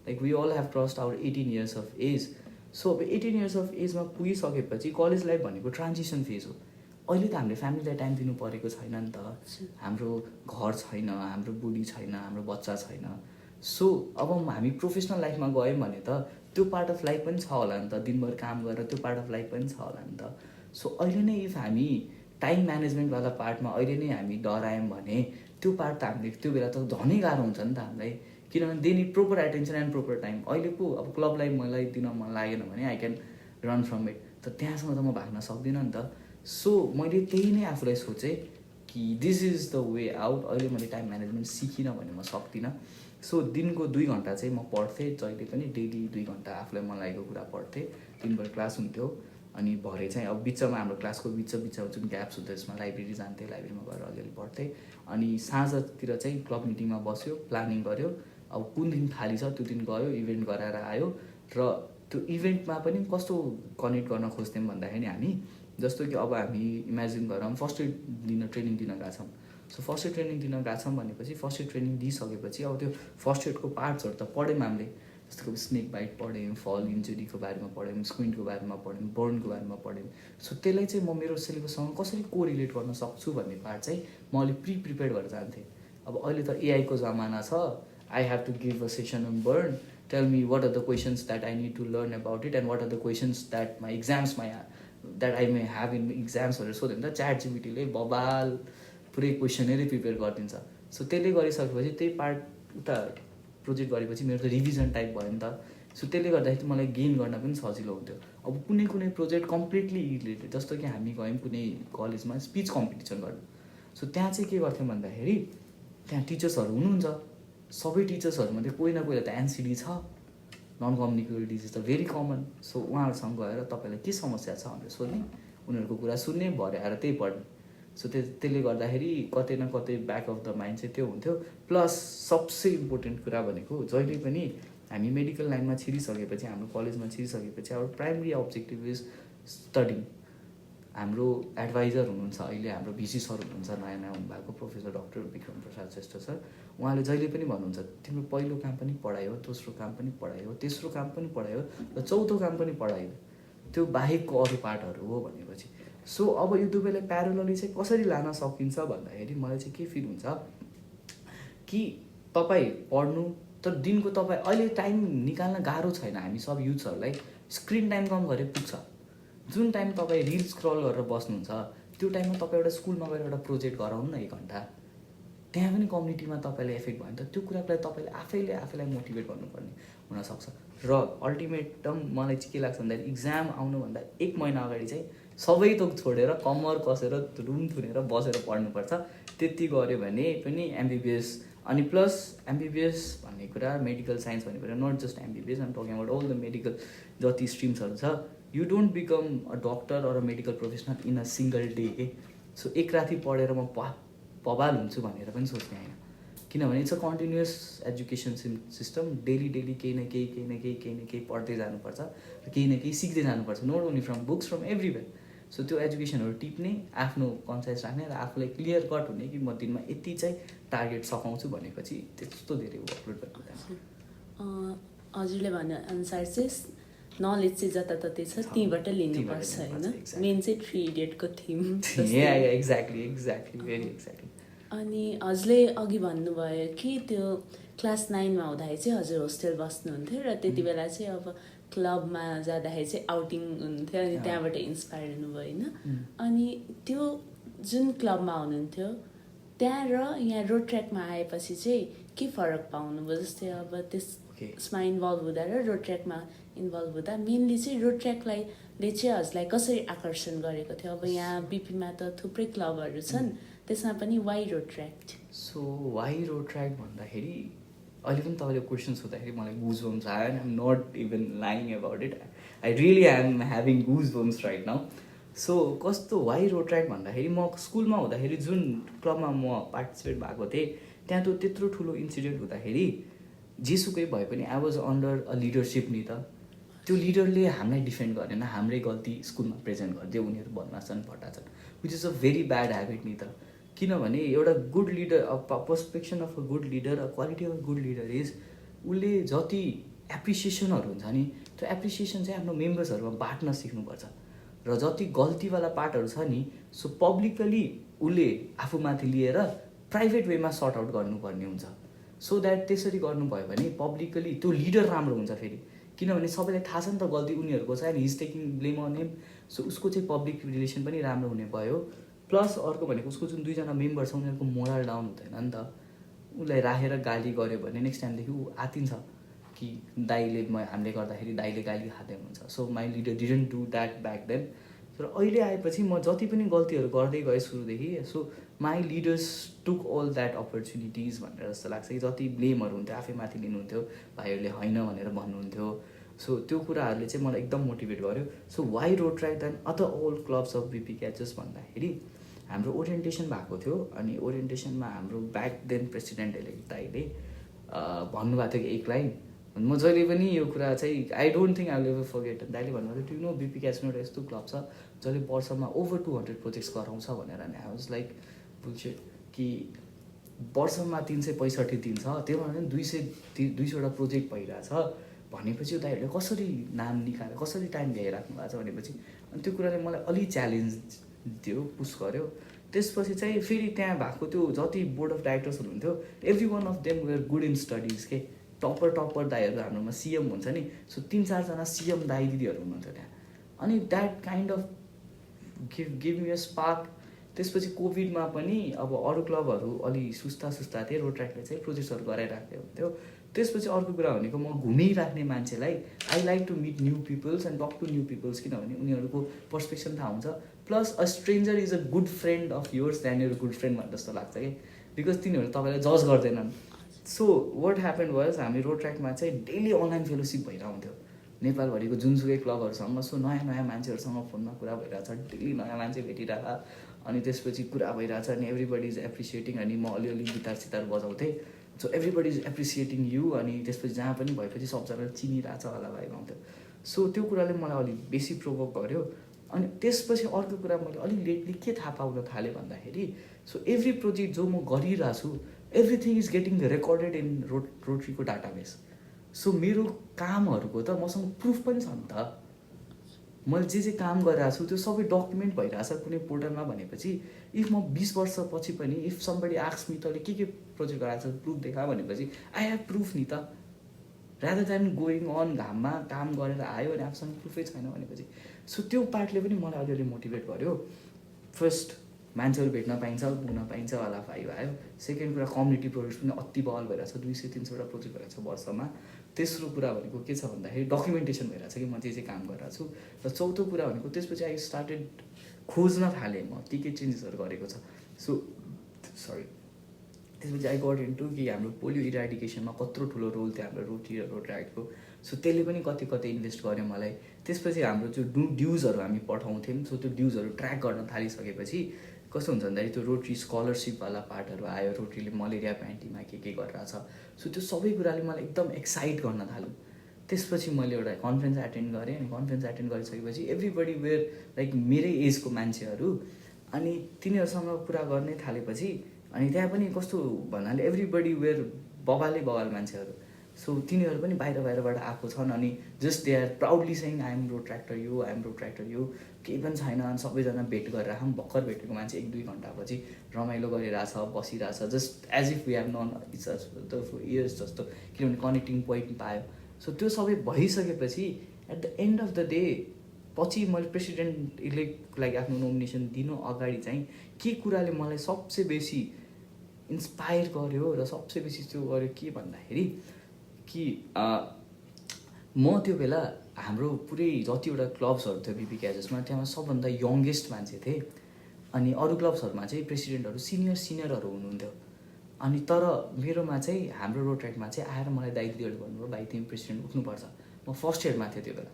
like we all have crossed our 18 years of age. So अब 18 इयर्स अफ एजमा पुगिसकेपछि कलेज लाइफ भनेको ट्रान्जिसन फेज हो। अहिले त हामीले फ्यामिलीलाई टाइम दिनु परेको छैन नि त, हाम्रो घर छैन, हाम्रो बुढी छैन, हाम्रो बच्चा छैन। सो अब हामी प्रोफेसनल लाइफमा गयौँ भने त त्यो पार्ट अफ लाइफ पनि छ होला नि त, दिनभर काम गरेर त्यो पार्ट अफ लाइफ पनि छ होला नि त। सो अहिले नै इफ हामी टाइम म्यानेजमेन्टवाला पार्टमा अहिले नै हामी डरायौँ भने त्यो पार्ट त हामीले त्यो बेला त झनै गाह्रो हुन्छ नि त हामीलाई, किनभने they need proper attention and proper time. अहिले पो अब क्लबलाई मलाई दिन मन लागेन भने I can run from it, त त्यहाँसम्म त म भाग्न सक्दिनँ नि त। सो मैले त्यही नै आफूलाई सोचेँ कि this is the way out. अहिले मैले टाइम म्यानेजमेन्ट सिकिनँ भने म सक्दिनँ। सो दिनको 2 घन्टा चाहिँ म पढ्थेँ, जहिले पनि डेली 2 घन्टा आफूलाई मन लागेको कुरा पढ्थेँ। दिनभर क्लास हुन्थ्यो, अनि भरे चाहिँ अब बिचमा हाम्रो क्लासको बिचमा जुन ग्याप्स हुन्छ त्यसमा लाइब्रेरी जान्थेँ, लाइब्रेरीमा गएर अलिअलि पढ्थेँ। अनि साँझतिर चाहिँ क्लब मिटिङमा बस्यो, प्लानिङ गऱ्यो, अब कुन दिन खाली छ त्यो दिन गयो, इभेन्ट गराएर आयो। र त्यो इभेन्टमा पनि कस्तो कनेक्ट गर्न खोज्थ्यौँ भन्दाखेरि हामी जस्तो कि अब हामी इमेजिन गरौँ फर्स्ट एड दिन ट्रेनिङ दिन गएको छौँ। सो फर्स्ट एड ट्रेनिङ दिन गएको छौँ भनेपछि फर्स्ट एड ट्रेनिङ दिइसकेपछि अब त्यो फर्स्ट एडको पार्ट्सहरू त पढ्यौँ हामीले, जस्तो कि स्नेक बाइट पढ्यौँ, फल इन्जुरीको बारेमा पढ्यौँ, स्क्विन्टको बारेमा पढ्यौँ, बर्नको बारेमा पढ्यौँ। सो त्यसलाई चाहिँ म मेरो सिलेबससँग कसरी कोरिलेट गर्न सक्छु भन्ने पार्ट चाहिँ म अलिक प्रिपेयर भएर जान्थेँ। अब अहिले त एआईको जमाना छ, I have to give a session on burn, tell me what are the questions that I need to learn about it and what are the questions that my इक्जाम्समा that I may have in इक्जाम्सहरू सोध्यो भने त chat जिपिटीले बबाल पुरै क्वेसनरै prepare गरिदिन्छ। So त्यसले गरिसकेपछि त्यही पार्ट उता प्रोजेक्ट गरेपछि मेरो त रिभिजन टाइप भयो नि त। सो त्यसले गर्दाखेरि मलाई गेन गर्न पनि सजिलो हुन्थ्यो। अब कुनै कुनै प्रोजेक्ट कम्प्लिटली रिलेटेड, जस्तो कि हामी गयौँ कुनै कलेजमा स्पिच कम्पिटिसन गर्नु। सो त्यहाँ चाहिँ के गर्थ्यौँ भन्दाखेरि त्यहाँ टिचर्सहरू हुनुहुन्छ, सबै टिचर्सहरूमध्ये कोही न कोही त एनसिडी छ, नन कम्युनिकेबल डिजिज त भेरी कमन। सो उहाँहरूसँग गएर तपाईँलाई के समस्या छ भनेर सोध्ने, उनीहरूको कुरा सुन्ने, भरे आएर त्यही पढ्ने। सो त्यसले गर्दाखेरि कतै न कतै ब्याक अफ द माइन्ड चाहिँ त्यो हुन्थ्यो। प्लस सबसे इम्पोर्टेन्ट कुरा भनेको जहिले पनि हामी मेडिकल लाइनमा छिरिसकेपछि, हाम्रो कलेजमा छिरिसकेपछि अब प्राइमरी अब्जेक्टिभ इज स्टडिङ। हाम्रो एडभाइजर हुनुहुन्छ अहिले, हाम्रो भिसी सर हुनुहुन्छ नयाँ नयाँ हुनुभएको, professor doctor Vikram Prasad Shrestha sir. उहाँले जहिले पनि भन्नुहुन्छ तिम्रो पहिलो काम पनि पढाइ हो, दोस्रो काम पनि पढाइ हो, तेस्रो काम पनि पढाइ हो, र चौथो काम पनि पढाइ हो, त्यो बाहेकको अरू पार्टहरू हो भनेपछि। सो अब यो दुवैलाई प्यारलली चाहिँ कसरी लान सकिन्छ भन्दाखेरि मलाई चाहिँ के फिल हुन्छ कि तपाईँ पढ्नु, तर दिनको तपाईँ अहिले टाइम निकाल्न गाह्रो छैन। हामी सब युथ्सहरूलाई स्क्रिन टाइम कम गरे पुग्छ। जुन टाइम तपाईँ रिल स्क्रल गरेर बस्नुहुन्छ त्यो टाइममा तपाईँ एउटा स्कुलमा गएर एउटा प्रोजेक्ट गराउनु न 1 घन्टा, त्यहाँ पनि कम्युनिटीमा तपाईँलाई इफेक्ट भयो भने त त्यो कुरालाई तपाईँले आफैलाई मोटिभेट गर्नुपर्ने हुनसक्छ। र अल्टिमेटम मलाई चाहिँ के लाग्छ भन्दाखेरि इक्जाम आउनुभन्दा 1 महिना अगाडि चाहिँ सबै थोक छोडेर कम्मर कसेर रुम थुनेर बसेर पढ्नुपर्छ। त्यति गऱ्यो भने पनि एमबिबिएस, अनि प्लस एमबिबिएस भन्ने कुरा, मेडिकल साइन्स भन्ने कुरा, not just MBBS, I'm talking about all the medical जति स्ट्रिम्सहरू छ, you don't become a doctor or a medical professional in a single day के। सो एक राति पढेर म पबाल हुन्छु भनेर पनि सोच्ने होइन, किनभने it's a continuous education system. Daily केही न केही पढ्दै जानुपर्छ र केही न केही सिक्दै जानुपर्छ, not only from books, from everywhere. So त्यो एजुकेसनहरू टिप्ने, आफ्नो कन्सियस राख्ने र आफूलाई क्लियर कट हुने कि म दिनमा यति चाहिँ टार्गेट सघाउँछु भनेपछि त्यस्तो धेरै अपलोड गर्नु। हजुरले भने अनुसार चाहिँ नलेज चाहिँ जताततै छ त्यहीँबाट लिनुपर्छ होइन, मेन चाहिँ 3 इडियटको थिम। Exactly very exactly. अनि हजुरले अघि भन्नुभयो कि त्यो क्लास 9मा हुँदाखेरि चाहिँ हजुर होस्टेल बस्नुहुन्थ्यो र त्यति बेला चाहिँ अब क्लबमा जाँदाखेरि चाहिँ आउटिङ हुन्थ्यो, अनि त्यहाँबाट इन्सपायर हुनुभयो होइन। अनि त्यो जुन क्लबमा हुनुहुन्थ्यो त्यहाँ र यहाँ रोड ट्र्याकमा आएपछि चाहिँ के फरक पाउनुभयो? जस्तै अब त्यसमा इन्भल्भ हुँदा र रोड ट्र्याकमा इन्भल्भ हुँदा मेनली चाहिँ रोड ट्र्याकलाई चाहिँ हजुरलाई कसरी आकर्षण गरेको थियो? अब यहाँ बिपीमा त थुप्रै क्लबहरू छन्, त्यसमा पनि why road track? So why road track भन्दाखेरि अहिले पनि तपाईँले क्वेसन सोद्धाखेरि मलाई गुज बम्स आयो, and I'm not even lying about it, I really I'm having goose bumps right now. So कस्तो वाइ रोड ट्र्याक भन्दाखेरि म स्कुलमा हुँदाखेरि जुन क्लबमा म पार्टिसिपेट भएको थिएँ त्यहाँ त त्यत्रो ठुलो इन्सिडेन्ट हुँदाखेरि जेसुकै भए पनि I was under a leadership नि त। त्यो लिडरले हामीलाई डिफेन्ड गरेन, हाम्रै गल्ती स्कुलमा प्रेजेन्ट गरिदियो, उनीहरू बदमाछन् फटाछन्, which is a very bad habit नि त। किनभने एउटा good leader, perception of a good leader, a quality of a good leader is उसले जति एप्रिसिएसनहरू हुन्छ नि त्यो एप्रिसिएसन चाहिँ आफ्नो मेम्बर्सहरूमा बाँड्न सिक्नुपर्छ। र जति गल्तीवाला पार्टहरू छ नि सो पब्लिकली उसले आफूमाथि लिएर प्राइभेट वेमा सर्ट आउट गर्नुपर्ने हुन्छ सो द्याट त्यसरी गर्नुभयो भने पब्लिकली त्यो लिडर राम्रो हुन्छ फेरि किनभने सबैलाई थाहा छ नि त गल्ती उनीहरूको छ नि his taking blame on him so उसको चाहिँ पब्लिक रिलेसन पनि राम्रो हुने भयो प्लस अर्को भनेको उसको जुन 2जना मेम्बर छ उनीहरूको मोरल डाउन हुँदैन नि त उसलाई राखेर गाली गर्यो भने नेक्स्ट टाइमदेखि ऊ आतिन्छ कि दाइले हामीले गर्दाखेरि दाइले गाली खाँदै हुन्छ so my leader didn't do that back then तर अहिले आएपछि म जति पनि गल्तीहरू गर्दै गएँ सुरुदेखि so my leaders took all that opportunities भनेर जस्तो लाग्छ कि जति ब्लेमहरू हुन्थ्यो आफैमाथि लिनुहुन्थ्यो भाइहरूले होइन भनेर भन्नुहुन्थ्यो सो त्यो कुराहरूले चाहिँ मलाई एकदम मोटिभेट गर्यो so why road track than other old clubs of BP catches भन्दाखेरि हाम्रो ओरिएन्टेसन भएको थियो अनि ओरिएन्टेसनमा हाम्रो ब्याक देन प्रेसिडेन्ट इलेक्ट दाइले भन्नुभएको थियो कि एक लाइन म जहिले पनि यो कुरा चाहिँ I don't think I will ever forget दाइले भन्नुभएको थियो नो बिपी क्याचमा एउटा यस्तो क्लब छ जसले वर्षमा ओभर 200 प्रोजेक्ट्स गराउँछ भनेर नि आई वाज लाइक बुल्सेट कि वर्षमा 365 दिन छ त्यो भने 200वटा प्रोजेक्ट भइरहेछ भनेपछि दाइहरूले कसरी नाम निकालेर कसरी टाइम भ्याइराख्नु भएको छ भनेपछि अनि त्यो कुराले मलाई अलि च्यालेन्ज दियो पुस गर्यो त्यसपछि चाहिँ फेरि त्यहाँ भएको त्यो जति बोर्ड अफ डाइरेक्टर्सहरू हुन्थ्यो every one of them were good in studies के टप्पर दाइहरू हाम्रोमा सिएम हुन्छ नि सो 3-4जना सिएम दाइ दिदीहरू हुनुहुन्थ्यो त्यहाँ अनि that kind of give me a spark त्यसपछि कोभिडमा पनि अब अरू क्लबहरू अलि सुस्ता थिए रोड ट्र्याकले चाहिँ प्रोजेक्ट्सहरू गराइराख्दै हुन्थ्यो त्यसपछि अर्को कुरा भनेको म घुमिराख्ने मान्छेलाई I like to meet new peoples and talk to new peoples किनभने उनीहरूको पर्सपेक्सन थाहा हुन्छ plus a stranger is a good friend of yours than your good friend भनेर जस्तो लाग्छ कि बिकज तिनीहरू तपाईँलाई जज गर्दैनन् सो वाट ह्यापन वाज हामी रोड ट्र्याकमा चाहिँ डेली अनलाइन फेलोसिप भइरहन्थ्यो नेपालभरिको जुनसुकै क्लबहरूसँग सो नयाँ मान्छेहरूसँग फोनमा कुरा भइरहेछ डेली नयाँ मान्छे भेटिरहेको अनि त्यसपछि कुरा भइरहेछ अनि एभ्रिबडी इज एप्रिसिएटिङ अनि म अलिअलि गिटार सितार बजाउँथेँ so everybody is appreciating you अनि त्यसपछि जहाँ पनि भएपछि सबजनाले चिनिरहेछ होला भाइ आउँथ्यो सो त्यो कुराले मलाई अलिक बेसी प्रोभोक गर्यो अनि त्यसपछि अर्को कुरा मैले अलिक लेटली के थाहा पाउन थालेँ भन्दाखेरि सो एभ्री प्रोजेक्ट जो म गरिरहेको छु everything is getting recorded in रोटरीको डाटाबेस सो मेरो कामहरूको त मसँग प्रुफ पनि छ नि त मैले जे काम गरिरहेको छु त्यो सबै डकुमेन्ट भइरहेछ कुनै पोर्टलमा भनेपछि इफ म 20 वर्षपछि पनि इफ समबडी आस्क्स मी तैँले के प्रोजेक्ट गराएको छ प्रुफ देखा भनेपछि आई हेभ प्रुफ नि त रादर देन गोइङ अन घाममा काम गरेर आयो अनि आफूसँग प्रुफै छैन भनेपछि सो त्यो पार्टले पनि मलाई अलिअलि मोटिभेट गर्यो फर्स्ट मान्छेहरू भेट्न पाइन्छ पुग्न पाइन्छ होला फाइभ आयो सेकेन्ड कुरा कम्युनिटी प्रोजेक्ट पनि अति बल भइरहेछ 200-300वटा प्रोजेक्ट भइरहेछ वर्षमा तेस्रो कुरा भनेको के छ भन्दाखेरि डकुमेन्टेसन भइरहेछ कि म जे काम गरिरहेको छु र चौथो कुरा भनेको त्यसपछि आई स्टार्टेड खोज्न थालेँ म के चेन्जेसहरू गरेको छ सो सरी त्यसपछि आई गट इन्टु कि हाम्रो पोलियो इराडिकेसनमा कत्रो ठुलो रोल थियो हाम्रो रोटरी र रोड ट्र्याकको सो त्यसले पनि कति इन्भेस्ट गर्यो मलाई त्यसपछि हाम्रो जो ड्युजहरू हामी पठाउँथ्यौँ सो त्यो ड्युजहरू ट्र्याक गर्न थालिसकेपछि कस्तो हुन्छ भन्दाखेरि त्यो रोटरी स्कलरसिपवाला पार्टहरू आयो रोटरीले मलेरिया प्यान्टीमा के गरिरहेछ सो त्यो सबै कुराले मलाई एकदम एक्साइट गर्न थाल्यो त्यसपछि मैले एउटा कन्फरेन्स एटेन्ड गरेँ अनि कन्फरेन्स एटेन्ड गरिसकेपछि एभ्रिबडी वेयर लाइक मेरै एजको मान्छेहरू अनि तिनीहरूसँग कुरा गर्ने थालेपछि अनि त्यहाँ पनि कस्तो भन्नाले एभ्रिबडी वेयर बबाल मान्छेहरू सो तिनीहरू पनि बाहिरबाट आएको छन् अनि just they are proudly say I am road tractor you I am road tractor you केही पनि छैन अनि सबैजना भेट गरेर राखौँ भर्खर भेटेको मान्छे 1-2 घन्टापछि रमाइलो गरिरहेछ बसिरहेछ just as if we have known its for years जस्तो किनभने कनेक्टिङ पोइन्ट पायो सो त्यो सबै भइसकेपछि at the end of the day पछि मैले प्रेसिडेन्ट इलेक्टको लागि आफ्नो नोमिनेसन दिनु अगाडि चाहिँ के कुराले मलाई सबसे बेसी इन्सपायर गर्यो र सबसे बेसी त्यो गर्यो के भन्दाखेरि कि म त्यो बेला हाम्रो पुरै जतिवटा क्लब्सहरू थियो बिपी क्याचेसमा त्यहाँ सबभन्दा यङ्गेस्ट मान्छे थिएँ अनि अरू क्लब्सहरूमा चाहिँ प्रेसिडेन्टहरू सिनियरहरू हुनुहुन्थ्यो अनि तर मेरोमा चाहिँ हाम्रो रोड ट्र्याकमा चाहिँ आएर मलाई दाइ दिदीहरूले भन्नुभयो भाइ तिमी प्रेसिडेन्ट उठ्नुपर्छ म फर्स्ट इयरमा थिएँ त्यो बेला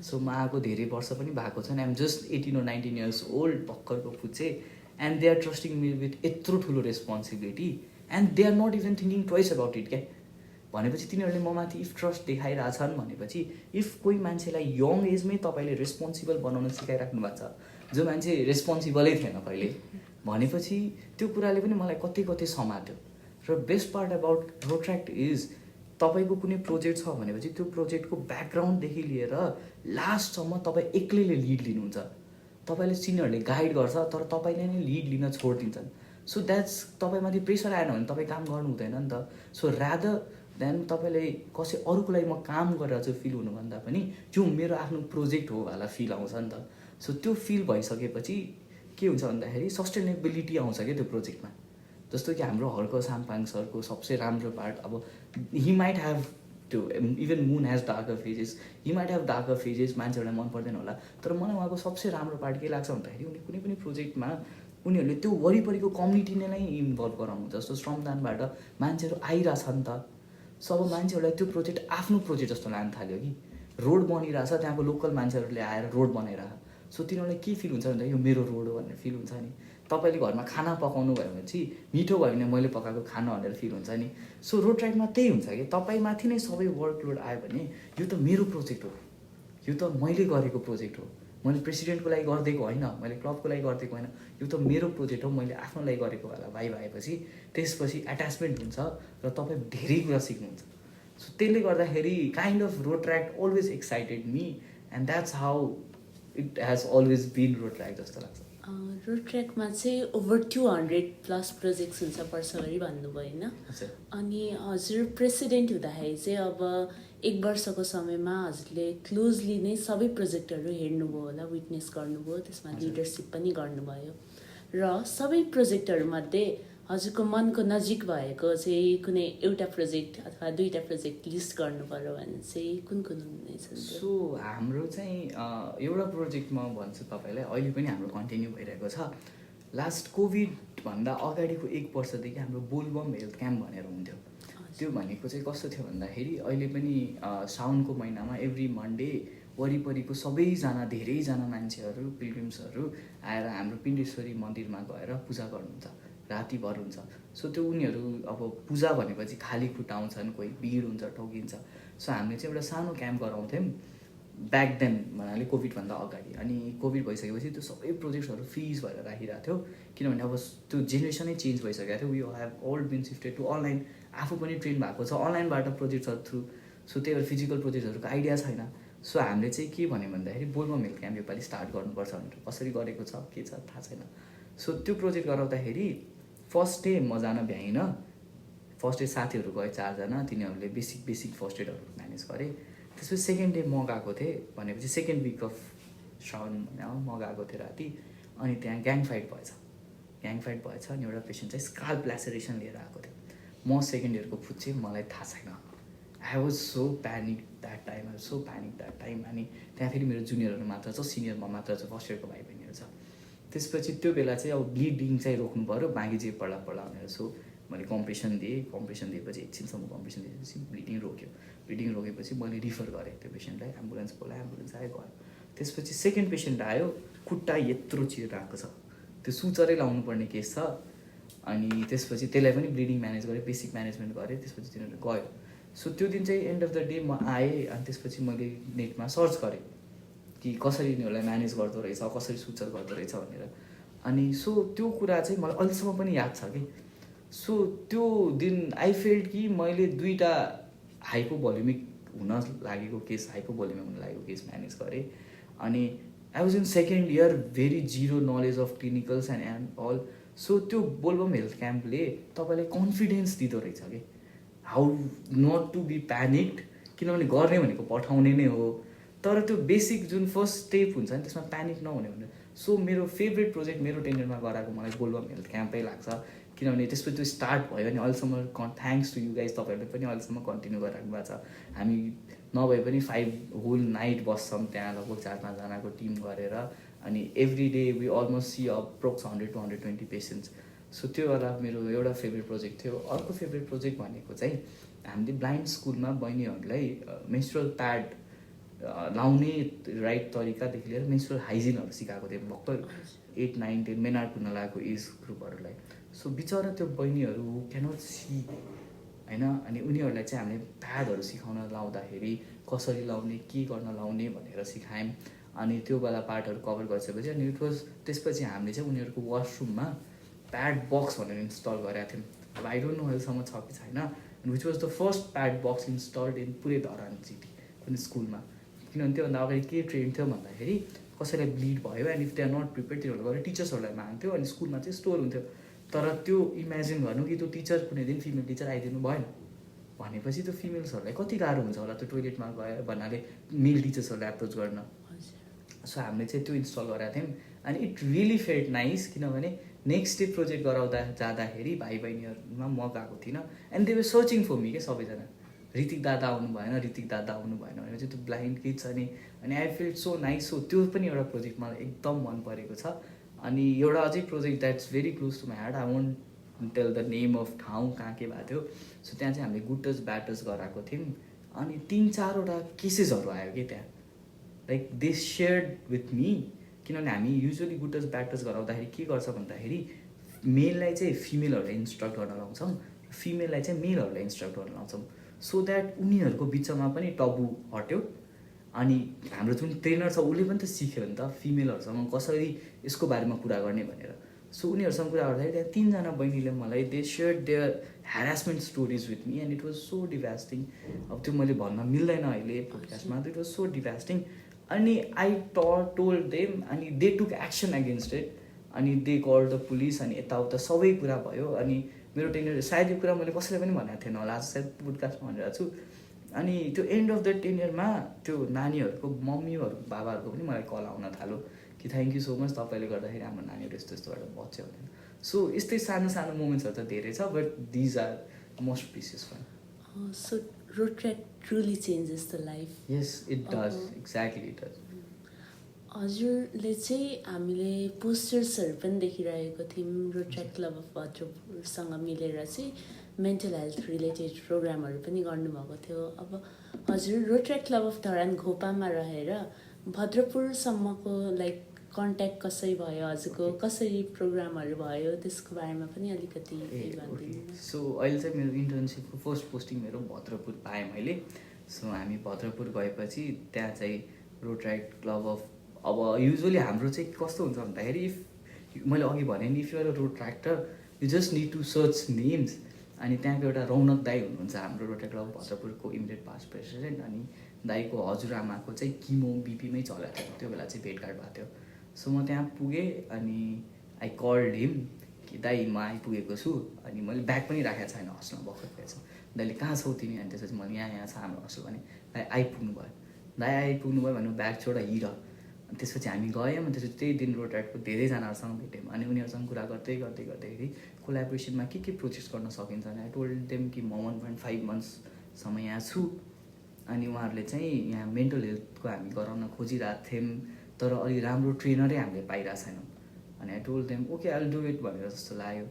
सो म आएको धेरै वर्ष पनि भएको छैन I'm just 18 or 19 years old भर्खरको पुच्छे and they are trusting me with यत्रो ठुलो responsibility and they are not even thinking twice about it क्या भनेपछि तिनीहरूले म माथि इफ ट्रस्ट देखाइरहेछन् भनेपछि इफ कोही मान्छेलाई यङ एजमै तपाईँले रेस्पोन्सिबल बनाउन सिकाइराख्नु भएको छ जो मान्छे रेस्पोन्सिबलै थिएन कहिले भनेपछि त्यो कुराले पनि मलाई कतै समात्यो र best part about road track is तपाईँको कुनै प्रोजेक्ट छ भनेपछि त्यो प्रोजेक्टको ब्याकग्राउन्डदेखि लिएर लास्टसम्म तपाईँ एक्लैले लिड लिनुहुन्छ तपाईँले सिनियरहरूले गाइड गर्छ तर तपाईँले नै लिड लिन छोडिदिन्छन्. सो द्याट्स तपाईँमाथि प्रेसर आएन भने तपाईँ काम गर्नु हुँदैन नि त. सो रादर देन तपाईँले कसै अरूको लागि म काम गरेर चाहिँ फिल हुनुभन्दा पनि त्यो मेरो आफ्नो प्रोजेक्ट हो वाला फिल आउँछ नि त. सो त्यो फिल भइसकेपछि के हुन्छ भन्दाखेरि सस्टेनेबिलिटी आउँछ क्या त्यो प्रोजेक्टमा. जस्तो कि हाम्रो हर्क साम्पाङ सरको सबसे राम्रो पार्ट, अब हि माइट ह्याभ त्यो even moon has darker phases, he might have darker phases, मान्छेहरूलाई मन पर्दैन होला, तर मलाई उहाँको सबसे राम्रो पार्ट के लाग्छ भन्दाखेरि उनी कुनै पनि प्रोजेक्टमा उनीहरूले त्यो वरिपरिको कम्युनिटीले नै इन्भल्भ गराउनु. जस्तो श्रमदानबाट मान्छेहरू आइरहेछ नि त. सो अब मान्छेहरूलाई त्यो प्रोजेक्ट आफ्नो प्रोजेक्ट जस्तो लाग्न थाल्यो कि रोड बनिरहेछ, त्यहाँको लोकल मान्छेहरूले आएर रोड बनाइरह. सो तिनीहरूलाई के फिल हुन्छ भन्दा यो मेरो रोड हो भन्ने फिल हुन्छ नि. तपाईँले घरमा खाना पकाउनु भयो भने चाहिँ मिठो भयो भने मैले पकाएको खाना भनेर फिल हुन्छ नि. सो रोड ट्र्याकमा त्यही हुन्छ कि तपाईँमाथि नै सबै वर्कलोड आयो भने यो त मेरो प्रोजेक्ट हो, यो त मैले गरेको प्रोजेक्ट हो, मैले प्रेसिडेन्टको लागि गरिदिएको होइन, मैले क्लबको लागि गरिदिएको होइन, यो त मेरो प्रोजेक्ट हो, मैले आफ्नो लागि गरेको होला भाइ भएपछि त्यसपछि एट्याचमेन्ट हुन्छ र तपाईँ धेरै कुरा सिक्नुहुन्छ. सो त्यसले गर्दाखेरि kind of road track always excited me and that's how it has always been road track जस्तो लाग्छ. रोड ट्र्याकमा चाहिँ ओभर 200+ प्रोजेक्ट्स हुन्छ वर्षभरि भन्नुभयो होइन. अनि हजुर प्रेसिडेन्ट हुँदाखेरि चाहिँ अब 1 वर्षको समयमा हजुरले क्लोजली नै सबै प्रोजेक्टहरू हेर्नुभयो होला, विटनेस गर्नुभयो, त्यसमा लिडरसिप पनि गर्नुभयो. र सबै प्रोजेक्टहरूमध्ये हजुरको मनको नजिक भएको चाहिँ कुनै एउटा प्रोजेक्ट अथवा 2टा प्रोजेक्ट लिस्ट गर्नु पर्यो भने चाहिँ कुन कुन हुनेछ? सो हाम्रो चाहिँ एउटा प्रोजेक्ट म भन्छु तपाईँलाई, अहिले पनि हाम्रो कन्टिन्यू भइरहेको छ. लास्ट कोभिडभन्दा अगाडिको 1 वर्षदेखि हाम्रो बोलबम हेल्थ क्याम्प भनेर हुन्थ्यो. त्यो भनेको चाहिँ कस्तो थियो भन्दाखेरि अहिले पनि साउनको महिनामा एभ्री मन्डे वरिपरिको सबैजना धेरैजना मान्छेहरू पिलग्रिम्सहरू आएर हाम्रो पिण्डेश्वरी मन्दिरमा गएर पूजा गर्नुहुन्छ, रातिभर हुन्छ. सो त्यो उनीहरू अब पूजा भनेपछि खाली खुट्टा आउँछन्, कोही भिड हुन्छ, ठोकिन्छ. सो हामीले चाहिँ एउटा सानो क्याम्प गराउँथ्यौँ ब्याक देन भन्नाले कोभिडभन्दा अगाडि. अनि कोभिड भइसकेपछि त्यो सबै प्रोजेक्ट्सहरू फ्रिज भएर राखिरहेको थियो किनभने अब त्यो जेनेरेसनै चेन्ज भइसकेको थियो. We have all been shifted to online. आफू पनि ट्रेन भएको छ अनलाइनबाट प्रोजेक्ट्सहरू थ्रु. सो त्यही भएर फिजिकल प्रोजेक्ट्सहरूको आइडिया छैन. सो हामीले चाहिँ के भन्यो भन्दाखेरि बोलबम हेल्थ क्याम्प योपालि स्टार्ट गर्नुपर्छ भनेर. कसरी गरेको छ के छ थाहा छैन. सो त्यो प्रोजेक्ट गराउँदाखेरि फर्स्ट डे म जान भ्याइनँ. फर्स्ट डे साथीहरू गए 4जना, तिनीहरूले बेसिक फर्स्ट एडहरू म्यानेज गरेँ. त्यसपछि सेकेन्ड डे म गएको थिएँ भनेपछि सेकेन्ड विक अफ श्रावण म गएको थिएँ राति. अनि त्यहाँ ग्याङ फाइट भएछ अनि एउटा पेसेन्ट चाहिँ स्काल्प ल्यासेरेसन लिएर आएको थियो. म सेकेन्ड इयरको फुच्चे, मलाई थाहा छैन. I was so panic that time. अनि त्यहाँ फेरि मेरो जुनियरहरू मात्र छ, सिनियरमा मात्र छ, फर्स्ट इयरको भाइ बहिनीहरू छ. त्यसपछि त्यो बेला चाहिँ अब ब्लिडिङ चाहिँ रोक्नु पऱ्यो, बाँकी चाहिँ पढ्ला भनेर. सो मैले कम्प्रेसन दिएपछि एकछिनसम्म कम्प्रेसन दिएपछि ब्लिडिङ रोकेपछि मैले रिफर गरेँ त्यो पेसेन्टलाई. एम्बुलेन्स बोलाएँ, एम्बुलेन्स आयो गयो. त्यसपछि सेकेन्ड पेसेन्ट आयो, खुट्टा यत्रो चिरेर आएको छ, त्यो सुचरै लाउनु पर्ने केस छ. अनि त्यसपछि त्यसलाई पनि ब्लिडिङ म्यानेज गरेँ, बेसिक म्यानेजमेन्ट गरेँ. त्यसपछि तिनीहरू गयो. सो त्यो दिन चाहिँ एन्ड अफ द डे म आएँ. अनि त्यसपछि मैले नेटमा सर्च गरेँ कि कसरी यिनीहरूलाई म्यानेज गर्दो रहेछ, कसरी सुचर गर्दो रहेछ भनेर. अनि सो त्यो कुरा चाहिँ मलाई अहिलेसम्म पनि याद छ कि. सो त्यो दिन आई फेल्ट कि मैले 2टा हाइपोभोल्युमिक हुन लागेको केस म्यानेज गरेँ. अनि I was in second year, very zero knowledge of clinicals and all. So त्यो बोलबम हेल्थ क्याम्पले तपाईँलाई कन्फिडेन्स दिँदो रहेछ कि how not to be panicked, किनभने गर्ने भनेको पठाउने नै हो. तर त्यो बेसिक जुन फर्स्ट स्टेप हुन्छ नि त्यसमा प्यानिक नहुने भनेर. सो मेरो फेभरेट प्रोजेक्ट मेरो टेन्डरमा गराएको मलाई बोलबम हेल्थ क्याम्पै लाग्छ. किनभने त्यसपछि त्यो स्टार्ट भयो भने अहिलेसम्म थ्याङ्क्स टु यु गाइज, तपाईँहरूले पनि अहिलेसम्म कन्टिन्यू गरिराख्नु भएको छ. हामी नभए पनि 5 होल नाइट बस्छौँ त्यहाँ, लगभग 4-5जनाको टिम गरेर. अनि every day we almost see approx 100 to 120 patients. So त्यो वाला मेरो एउटा फेभरेट प्रोजेक्ट थियो. अर्को फेभरेट प्रोजेक्ट भनेको चाहिँ हामीले ब्लाइन्ड स्कुलमा बहिनीहरूलाई मेन्स्ट्रुअल प्याड लाउने राइट तरिकादेखि लिएर मेन्स्ट्रुअल हाइजिनहरू सिकाएको थिएँ भर्खर 8, 9, 10 मेनार पुग्न लागेको एज ग्रुपहरूलाई. सो बिचरा त्यो बहिनीहरू क्यानट सी होइन. अनि उनीहरूलाई चाहिँ हामीले प्याडहरू सिकाउन लाउँदाखेरि कसरी लाउने, के गर्न लाउने भनेर सिकायौँ. अनि त्यो वाला पार्टहरू कभर गरिसकेपछि अनि इट वाज त्यसपछि हामीले चाहिँ उनीहरूको वासरुममा प्याड बक्स भनेर इन्स्टल गरेका थियौँ. अब आई डोन्ट नो अहिलेसम्म छ कि छैन. Which was the first pad box installed in पुरै धरान सिटी कुनै स्कुलमा. किनभने त्योभन्दा अगाडि के ट्रेन्ड थियो भन्दाखेरि कसैलाई ब्लिड भयो and if they are not prepare तिनीहरू गएर टिचर्सहरूलाई माग्थ्यो अनि स्कुलमा चाहिँ स्टोर हुन्थ्यो तर त्यो इमेजिन गर्नु कि त्यो टिचर कुनै दिन फिमेल टिचर आइदिनु भएन भनेपछि त्यो फिमेल्सहरूलाई कति गाह्रो हुन्छ होला त्यो टोइलेटमा गयो भन्नाले मेल टिचर्सहरूलाई एप्रोच गर्न सो हामीले चाहिँ त्यो इन्स्टल गरेका थियौँ अनि इट रियली फेल्ट नाइस किनभने नेक्स्ट डे प्रोजेक्ट गराउँदा जाँदाखेरि भाइ बहिनीहरूमा म गएको थिइनँ and they were searching for me क्या सबैजना ऋतिक दादा आउनु भएन ऋतिक दादा आउनु भएन भनेपछि त्यो ब्लाइन्ड किड्स अनि I feel so nice so त्यो पनि एउटा प्रोजेक्ट मलाई एकदम मन परेको छ अनि एउटा अझै project that's very close to my heart I won't tell the name of ठाउँ कहाँ के भएको थियो सो त्यहाँ चाहिँ हामीले गुड टच ब्याड टच गराएको थियौँ अनि 3-4वटा केसेसहरू आयो कि त्यहाँ लाइक दे सेयर्ड विथ मी किनभने हामी usually good touch bad touch गराउँदाखेरि के गर्छ भन्दाखेरि मेललाई चाहिँ फिमेलहरूलाई इन्स्ट्रक्ट गर्न लाउँछौँ फिमेललाई चाहिँ मेलहरूलाई इन्स्ट्रक्ट गर्न लाउँछौँ सो द्याट उनीहरूको बिचमा पनि टबु हट्यो अनि हाम्रो जुन ट्रेनर छ उसले पनि त सिक्यो नि त फिमेलहरूसँग कसरी यसको बारेमा कुरा गर्ने भनेर सो उनीहरूसँग कुरा गर्दाखेरि त्यहाँ 3जना बहिनीले मलाई they shared their harassment stories with me and it was so devastating अब त्यो मैले भन्न मिल्दैन अहिले पोडकास्टमा इट वाज सो डिभास्टिङ अनि आई टोल्ड देम अनि they took action against it अनि दे कल द पुलिस अनि यताउता सबै कुरा भयो अनि मेरो टेनियर सायद यो कुरा मैले कसैलाई पनि भनेको थिएन होला आज सायद पोडकास्टमा भनिरहेको छु अनि त्यो एन्ड अफ द टेनियरमा त्यो नानीहरूको मम्मीहरू बाबाहरूको पनि मलाई कल आउन थाल्यो कि थ्याङ्क यू सो मच तपाईँले गर्दाखेरि हाम्रो नानीहरू यस्तो यस्तोबाट बच्यो भनेर सो यस्तै सानो सानो मोमेन्ट्सहरू त धेरै छ but these are most precious one so road track truly changes the life yes it does exactly it does हजुरले चाहिँ हामीले पोस्टर्सहरू पनि देखिरहेको थियौँ रोड ट्र्याक क्लब अफ भद्रपुरसँग मिलेर चाहिँ मेन्टल हेल्थ रिलेटेड प्रोग्रामहरू पनि गर्नुभएको थियो अब हजुर road track club of Dharan घोपामा रहेर भद्रपुरसम्मको लाइक कन्ट्याक्ट कसरी भयो हजुरको कसरी प्रोग्रामहरू भयो त्यसको बारेमा पनि अलिकति सो अहिले चाहिँ मेरो इन्टर्नसिपको फर्स्ट पोस्टिङ मेरो भद्रपुर पाएँ मैले सो हामी भद्रपुर गएपछि त्यहाँ चाहिँ रोड ट्र्याक क्लब अफ अब युजली हाम्रो चाहिँ कस्तो हुन्छ भन्दाखेरि इफ मैले अघि भने नि if you're a road tractor you just need to search names अनि त्यहाँको एउटा रौनक दाई हुनुहुन्छ हाम्रो रोड ट्र्याक क्लब भद्रपुरको इमिडिएट पास्ट प्रेसिडेन्ट अनि दाईको हजुरआमाको चाहिँ किमो बिपीमै चलेको थियो त्यो बेला चाहिँ भेटघाट भएको थियो सो म त्यहाँ पुगेँ अनि आई कल्ड हिम कि दाई म आइपुगेको छु अनि मैले ब्याग पनि राखेको छैन हस्टलमा भर्खर गएछ दाइले कहाँ छौ तिमी अनि त्यसपछि मैले यहाँ छ हाम्रो हस्टल भने दाइ आइपुग्नु भयो भने ब्याग छोड हिँड अनि त्यसपछि हामी गयौँ अनि त्यसपछि त्यही दिन रोड ट्र्याकको धेरैजनाहरूसँग भेट्यौँ अनि उनीहरूसँग कुरा गर्दाखेरि कोलाबोरेसनमा के प्रोजेक्ट गर्न सकिन्छ अनि आई टोल्ड देम कि म 1.5 मन्थ्ससम्म यहाँ छु अनि उहाँहरूले चाहिँ यहाँ मेन्टल हेल्थको हामी गराउन खोजिरहेको थियौँ तर अलि राम्रो ट्रेनरै हामीले पाइरहेको छैनौँ अनि I told them okay I will do it भनेर जस्तो लाग्यो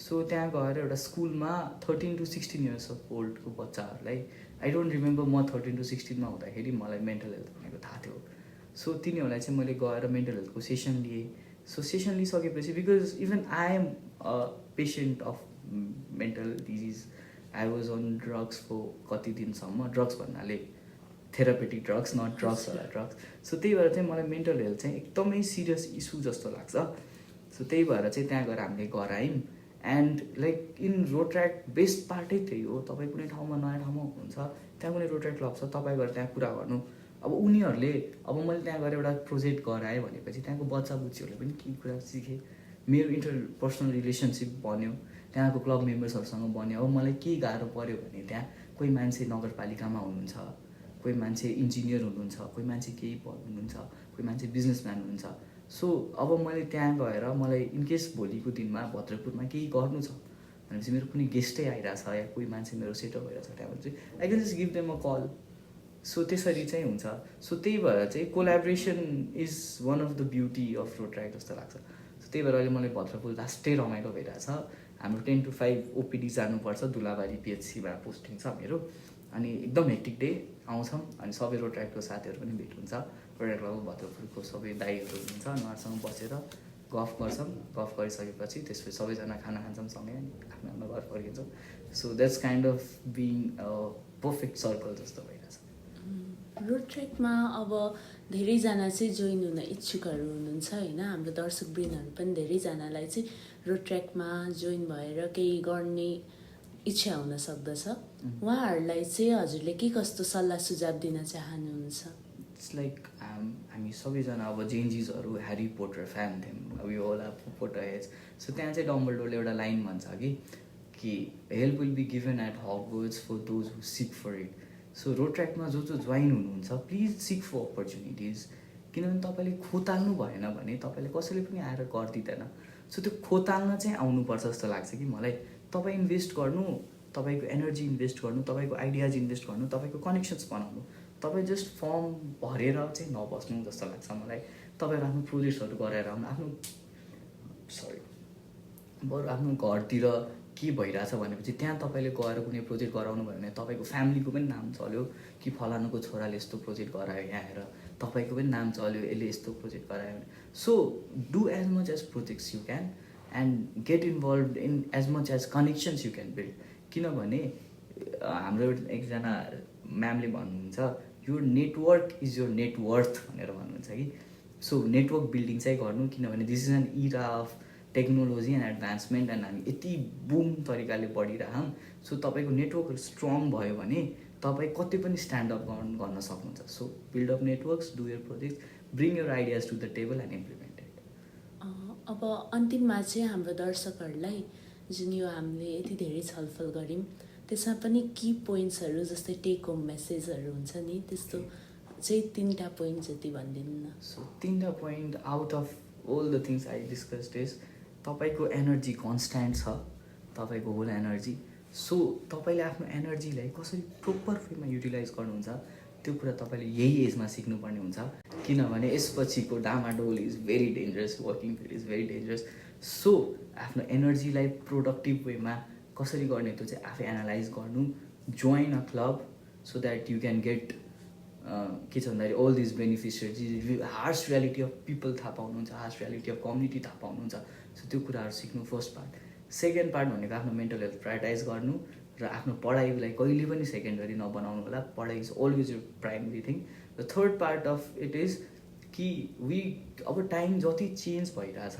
सो त्यहाँ गएर एउटा स्कुलमा 13 to 16 इयर्स अफ ओल्डको बच्चाहरूलाई आई डोन्ट रिमेम्बर म 13 to 16 हुँदाखेरि मलाई मेन्टल हेल्थ भनेको थाहा थियो सो तिनीहरूलाई चाहिँ मैले गएर मेन्टल हेल्थको सेसन लिएँ सो सेसन लिइसकेपछि because even I am a patient of mental disease I was on drugs for कति दिनसम्म ड्रग्स भन्नाले थेरापेटिक ड्रग्स नट ड्रग्स होला ड्रग्स सो त्यही भएर चाहिँ मलाई मेन्टल हेल्थ चाहिँ एकदमै सिरियस इस्यु जस्तो लाग्छ सो त्यही भएर चाहिँ त्यहाँ गएर हामीले गरायौँ and like in road track best पार्टै त्यही हो तपाईँ कुनै ठाउँमा नयाँ ठाउँमा हुनुहुन्छ त्यहाँ कुनै रोड ट्र्याक क्लब छ तपाईँ गएर त्यहाँ कुरा गर्नु अब उनीहरूले अब मैले त्यहाँ गएर एउटा प्रोजेक्ट गराएँ भनेपछि त्यहाँको बच्चा बुच्चीहरूले पनि केही कुरा सिकेँ मेरो इन्टरपर्सनल रिलेसनसिप बन्यो त्यहाँको क्लब मेम्बर्सहरूसँग बन्यो अब मलाई केही गाह्रो पऱ्यो भने त्यहाँ कोही मान्छे नगरपालिकामा हुनुहुन्छ कोही मान्छे इन्जिनियर हुनुहुन्छ कोही मान्छे केही हुनुहुन्छ कोही मान्छे बिजनेसम्यान हुनुहुन्छ सो अब मैले त्यहाँ गएर मलाई इनकेस भोलिको दिनमा भद्रपुरमा केही गर्नु छ भनेपछि मेरो कुनै गेस्टै आइरहेछ या कोही मान्छे मेरो सेटल भइरहेछ त्यहाँ चाहिँ I can just give them a call so त्यसरी चाहिँ हुन्छ सो त्यही भएर चाहिँ collaboration is one of the beauty of road track जस्तो लाग्छ सो त्यही भएर अहिले मलाई भद्रपुर लास्टै रमाइलो भइरहेछ हाम्रो 10 to 5 ओपिडी जानुपर्छ दुलाबारी पिएचसीबाट पोस्टिङ छ मेरो अनि एकदम हेक्टिक डे आउँछौँ अनि सबै रोड ट्र्याकको साथीहरू पनि भेट हुन्छ रोड ट्र्याक क्लब भद्रपुरको सबै दाईहरू हुन्छ उनीहरूसँग बसेर गफ गर्छौँ गफ गरिसकेपछि त्यसपछि सबैजना खाना खान्छौँ सँगै आफ्नो आफ्नो घर फर्किन्छौँ so that's kind of being perfect circle जस्तो भइरहेछ रोड ट्र्याकमा अब धेरैजना चाहिँ जोइन हुन इच्छुकहरू हुनुहुन्छ होइन हाम्रो दर्शकवृन्दहरू पनि धेरैजनालाई चाहिँ रोड ट्र्याकमा जोइन भएर केही गर्ने इच्छा हुन सक्दछ उहाँहरूलाई चाहिँ हजुरले के कस्तो सल्लाह सुझाव दिन चाहनुहुन्छ इट्स लाइक हामी सबैजना अब जेन्जिजहरू ह्यारी पोटर फ्यान थियौँ, we all have Potter heads. So त्यहाँ चाहिँ डम्बलडोरले एउटा लाइन भन्छ कि help will be given at Hogwarts for those who seek for it. So road ट्र्याकमा जो जोइन हुनुहुन्छ प्लिज सिक फर अपर्च्युनिटिज. किनभने तपाईँले खोताल्नु भएन भने तपाईँले कसैले पनि आएर गरिदिँदैन. सो त्यो खोताल्न चाहिँ आउनुपर्छ जस्तो लाग्छ कि मलाई. तपाईँ इन्भेस्ट गर्नु, तपाईँको एनर्जी इन्भेस्ट गर्नु, तपाईँको आइडियाज इन्भेस्ट गर्नु, तपाईँको कनेक्सन्स बनाउनु. तपाईँ जस्ट फर्म भरेर चाहिँ नबस्नु जस्तो लाग्छ मलाई. तपाईँहरू आफ्नो प्रोजेक्ट्सहरू गराएर आउनु, बरु आफ्नो घरतिर के भइरहेछ भनेपछि त्यहाँ तपाईँले गएर कुनै प्रोजेक्ट गराउनु भयो भने तपाईँको फ्यामिलीको पनि नाम चल्यो कि फलानुको छोराले यस्तो प्रोजेक्ट गरायो यहाँ आएर, तपाईँको पनि नाम चल्यो यसले यस्तो प्रोजेक्ट गरायो भने. So do as much as projects you can and get involve in as much as connections you can build. किनभने हाम्रो एकजना म्यामले भन्नुहुन्छ यो नेटवर्क इज योर नेटवर्थ भनेर भन्नुहुन्छ कि. सो नेटवर्क बिल्डिङ चाहिँ गर्नु, किनभने this is an era of technology and advancement and हामी यति बुम तरिकाले बढिरहँ. सो तपाईँको नेटवर्क स्ट्रङ भयो भने तपाईँ कति पनि स्ट्यान्डअप गर्न सक्नुहुन्छ. So build up networks, do your project, bring your ideas to the table and implement it. अब अन्तिममा चाहिँ हाम्रो दर्शकहरूलाई जुन यो हामीले यति धेरै छलफल गऱ्यौँ त्यसमा पनि की पोइन्ट्सहरू जस्तै टेक होम मेसेजहरू हुन्छ नि, त्यस्तो चाहिँ 3टा पोइन्ट जति भनिदिनु न. सो 3टा point out of all the things I discussed is तपाईँको एनर्जी कन्स्ट्यान्ट छ, तपाईँको होल एनर्जी. सो तपाईँले आफ्नो एनर्जीलाई कसरी प्रोपर वेमा युटिलाइज गर्नुहुन्छ त्यो कुरा तपाईँले यही एजमा सिक्नुपर्ने हुन्छ. किनभने यसपछिको डामाडोल is very dangerous, working field is very dangerous. So आफ्नो एनर्जीलाई प्रोडक्टिभ वेमा कसरी गर्ने त्यो चाहिँ आफै एनालाइज गर्नु. Join a club so that you can get के छ भन्दाखेरि all these beneficiaries, harsh reality of people थाहा पाउनुहुन्छ, हार्स रियालिटी अफ कम्युनिटी थाहा पाउनुहुन्छ. सो त्यो कुराहरू सिक्नु फर्स्ट पार्ट. सेकेन्ड पार्ट भनेको आफ्नो मेन्टल हेल्थ प्रायोरिटाइज गर्नु र आफ्नो पढाइलाई कहिले पनि सेकेन्डरी नबनाउनु होला. पढाइ is always your primary thing. The third part of it is कि अब टाइम जति चेन्ज भइरहेछ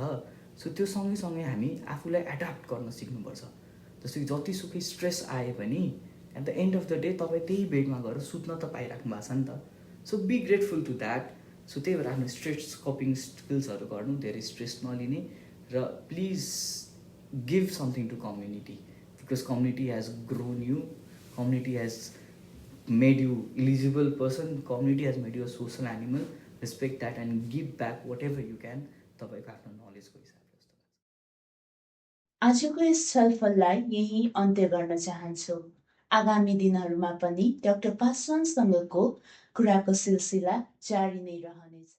सो त्यो सँगैसँगै हामी आफूलाई एडाप्ट गर्न सिक्नुपर्छ. जस्तो कि जतिसुकै स्ट्रेस आए पनि at the end of the day तपाईँ त्यही बेडमा गएर सुत्न त पाइराख्नु भएको छ नि त. So be grateful to that. So त्यही भएर आफ्नो स्ट्रेस कपिङ स्किल्सहरू गर्नु, धेरै स्ट्रेस नलिने, र please give something to community because community has grown you, community has made you eligible person, community has made you a social animal. Respect that and give back whatever you can तपाईँको आफ्नो नलेजको हिसाबले. आजको यस छलफललाई यही अन्त्य गर्न चाहन्छु. आगामी दिनहरूमा पनि डाक्टर पासवानसँगको कुराको सिलसिला जारी नै रहनेछ.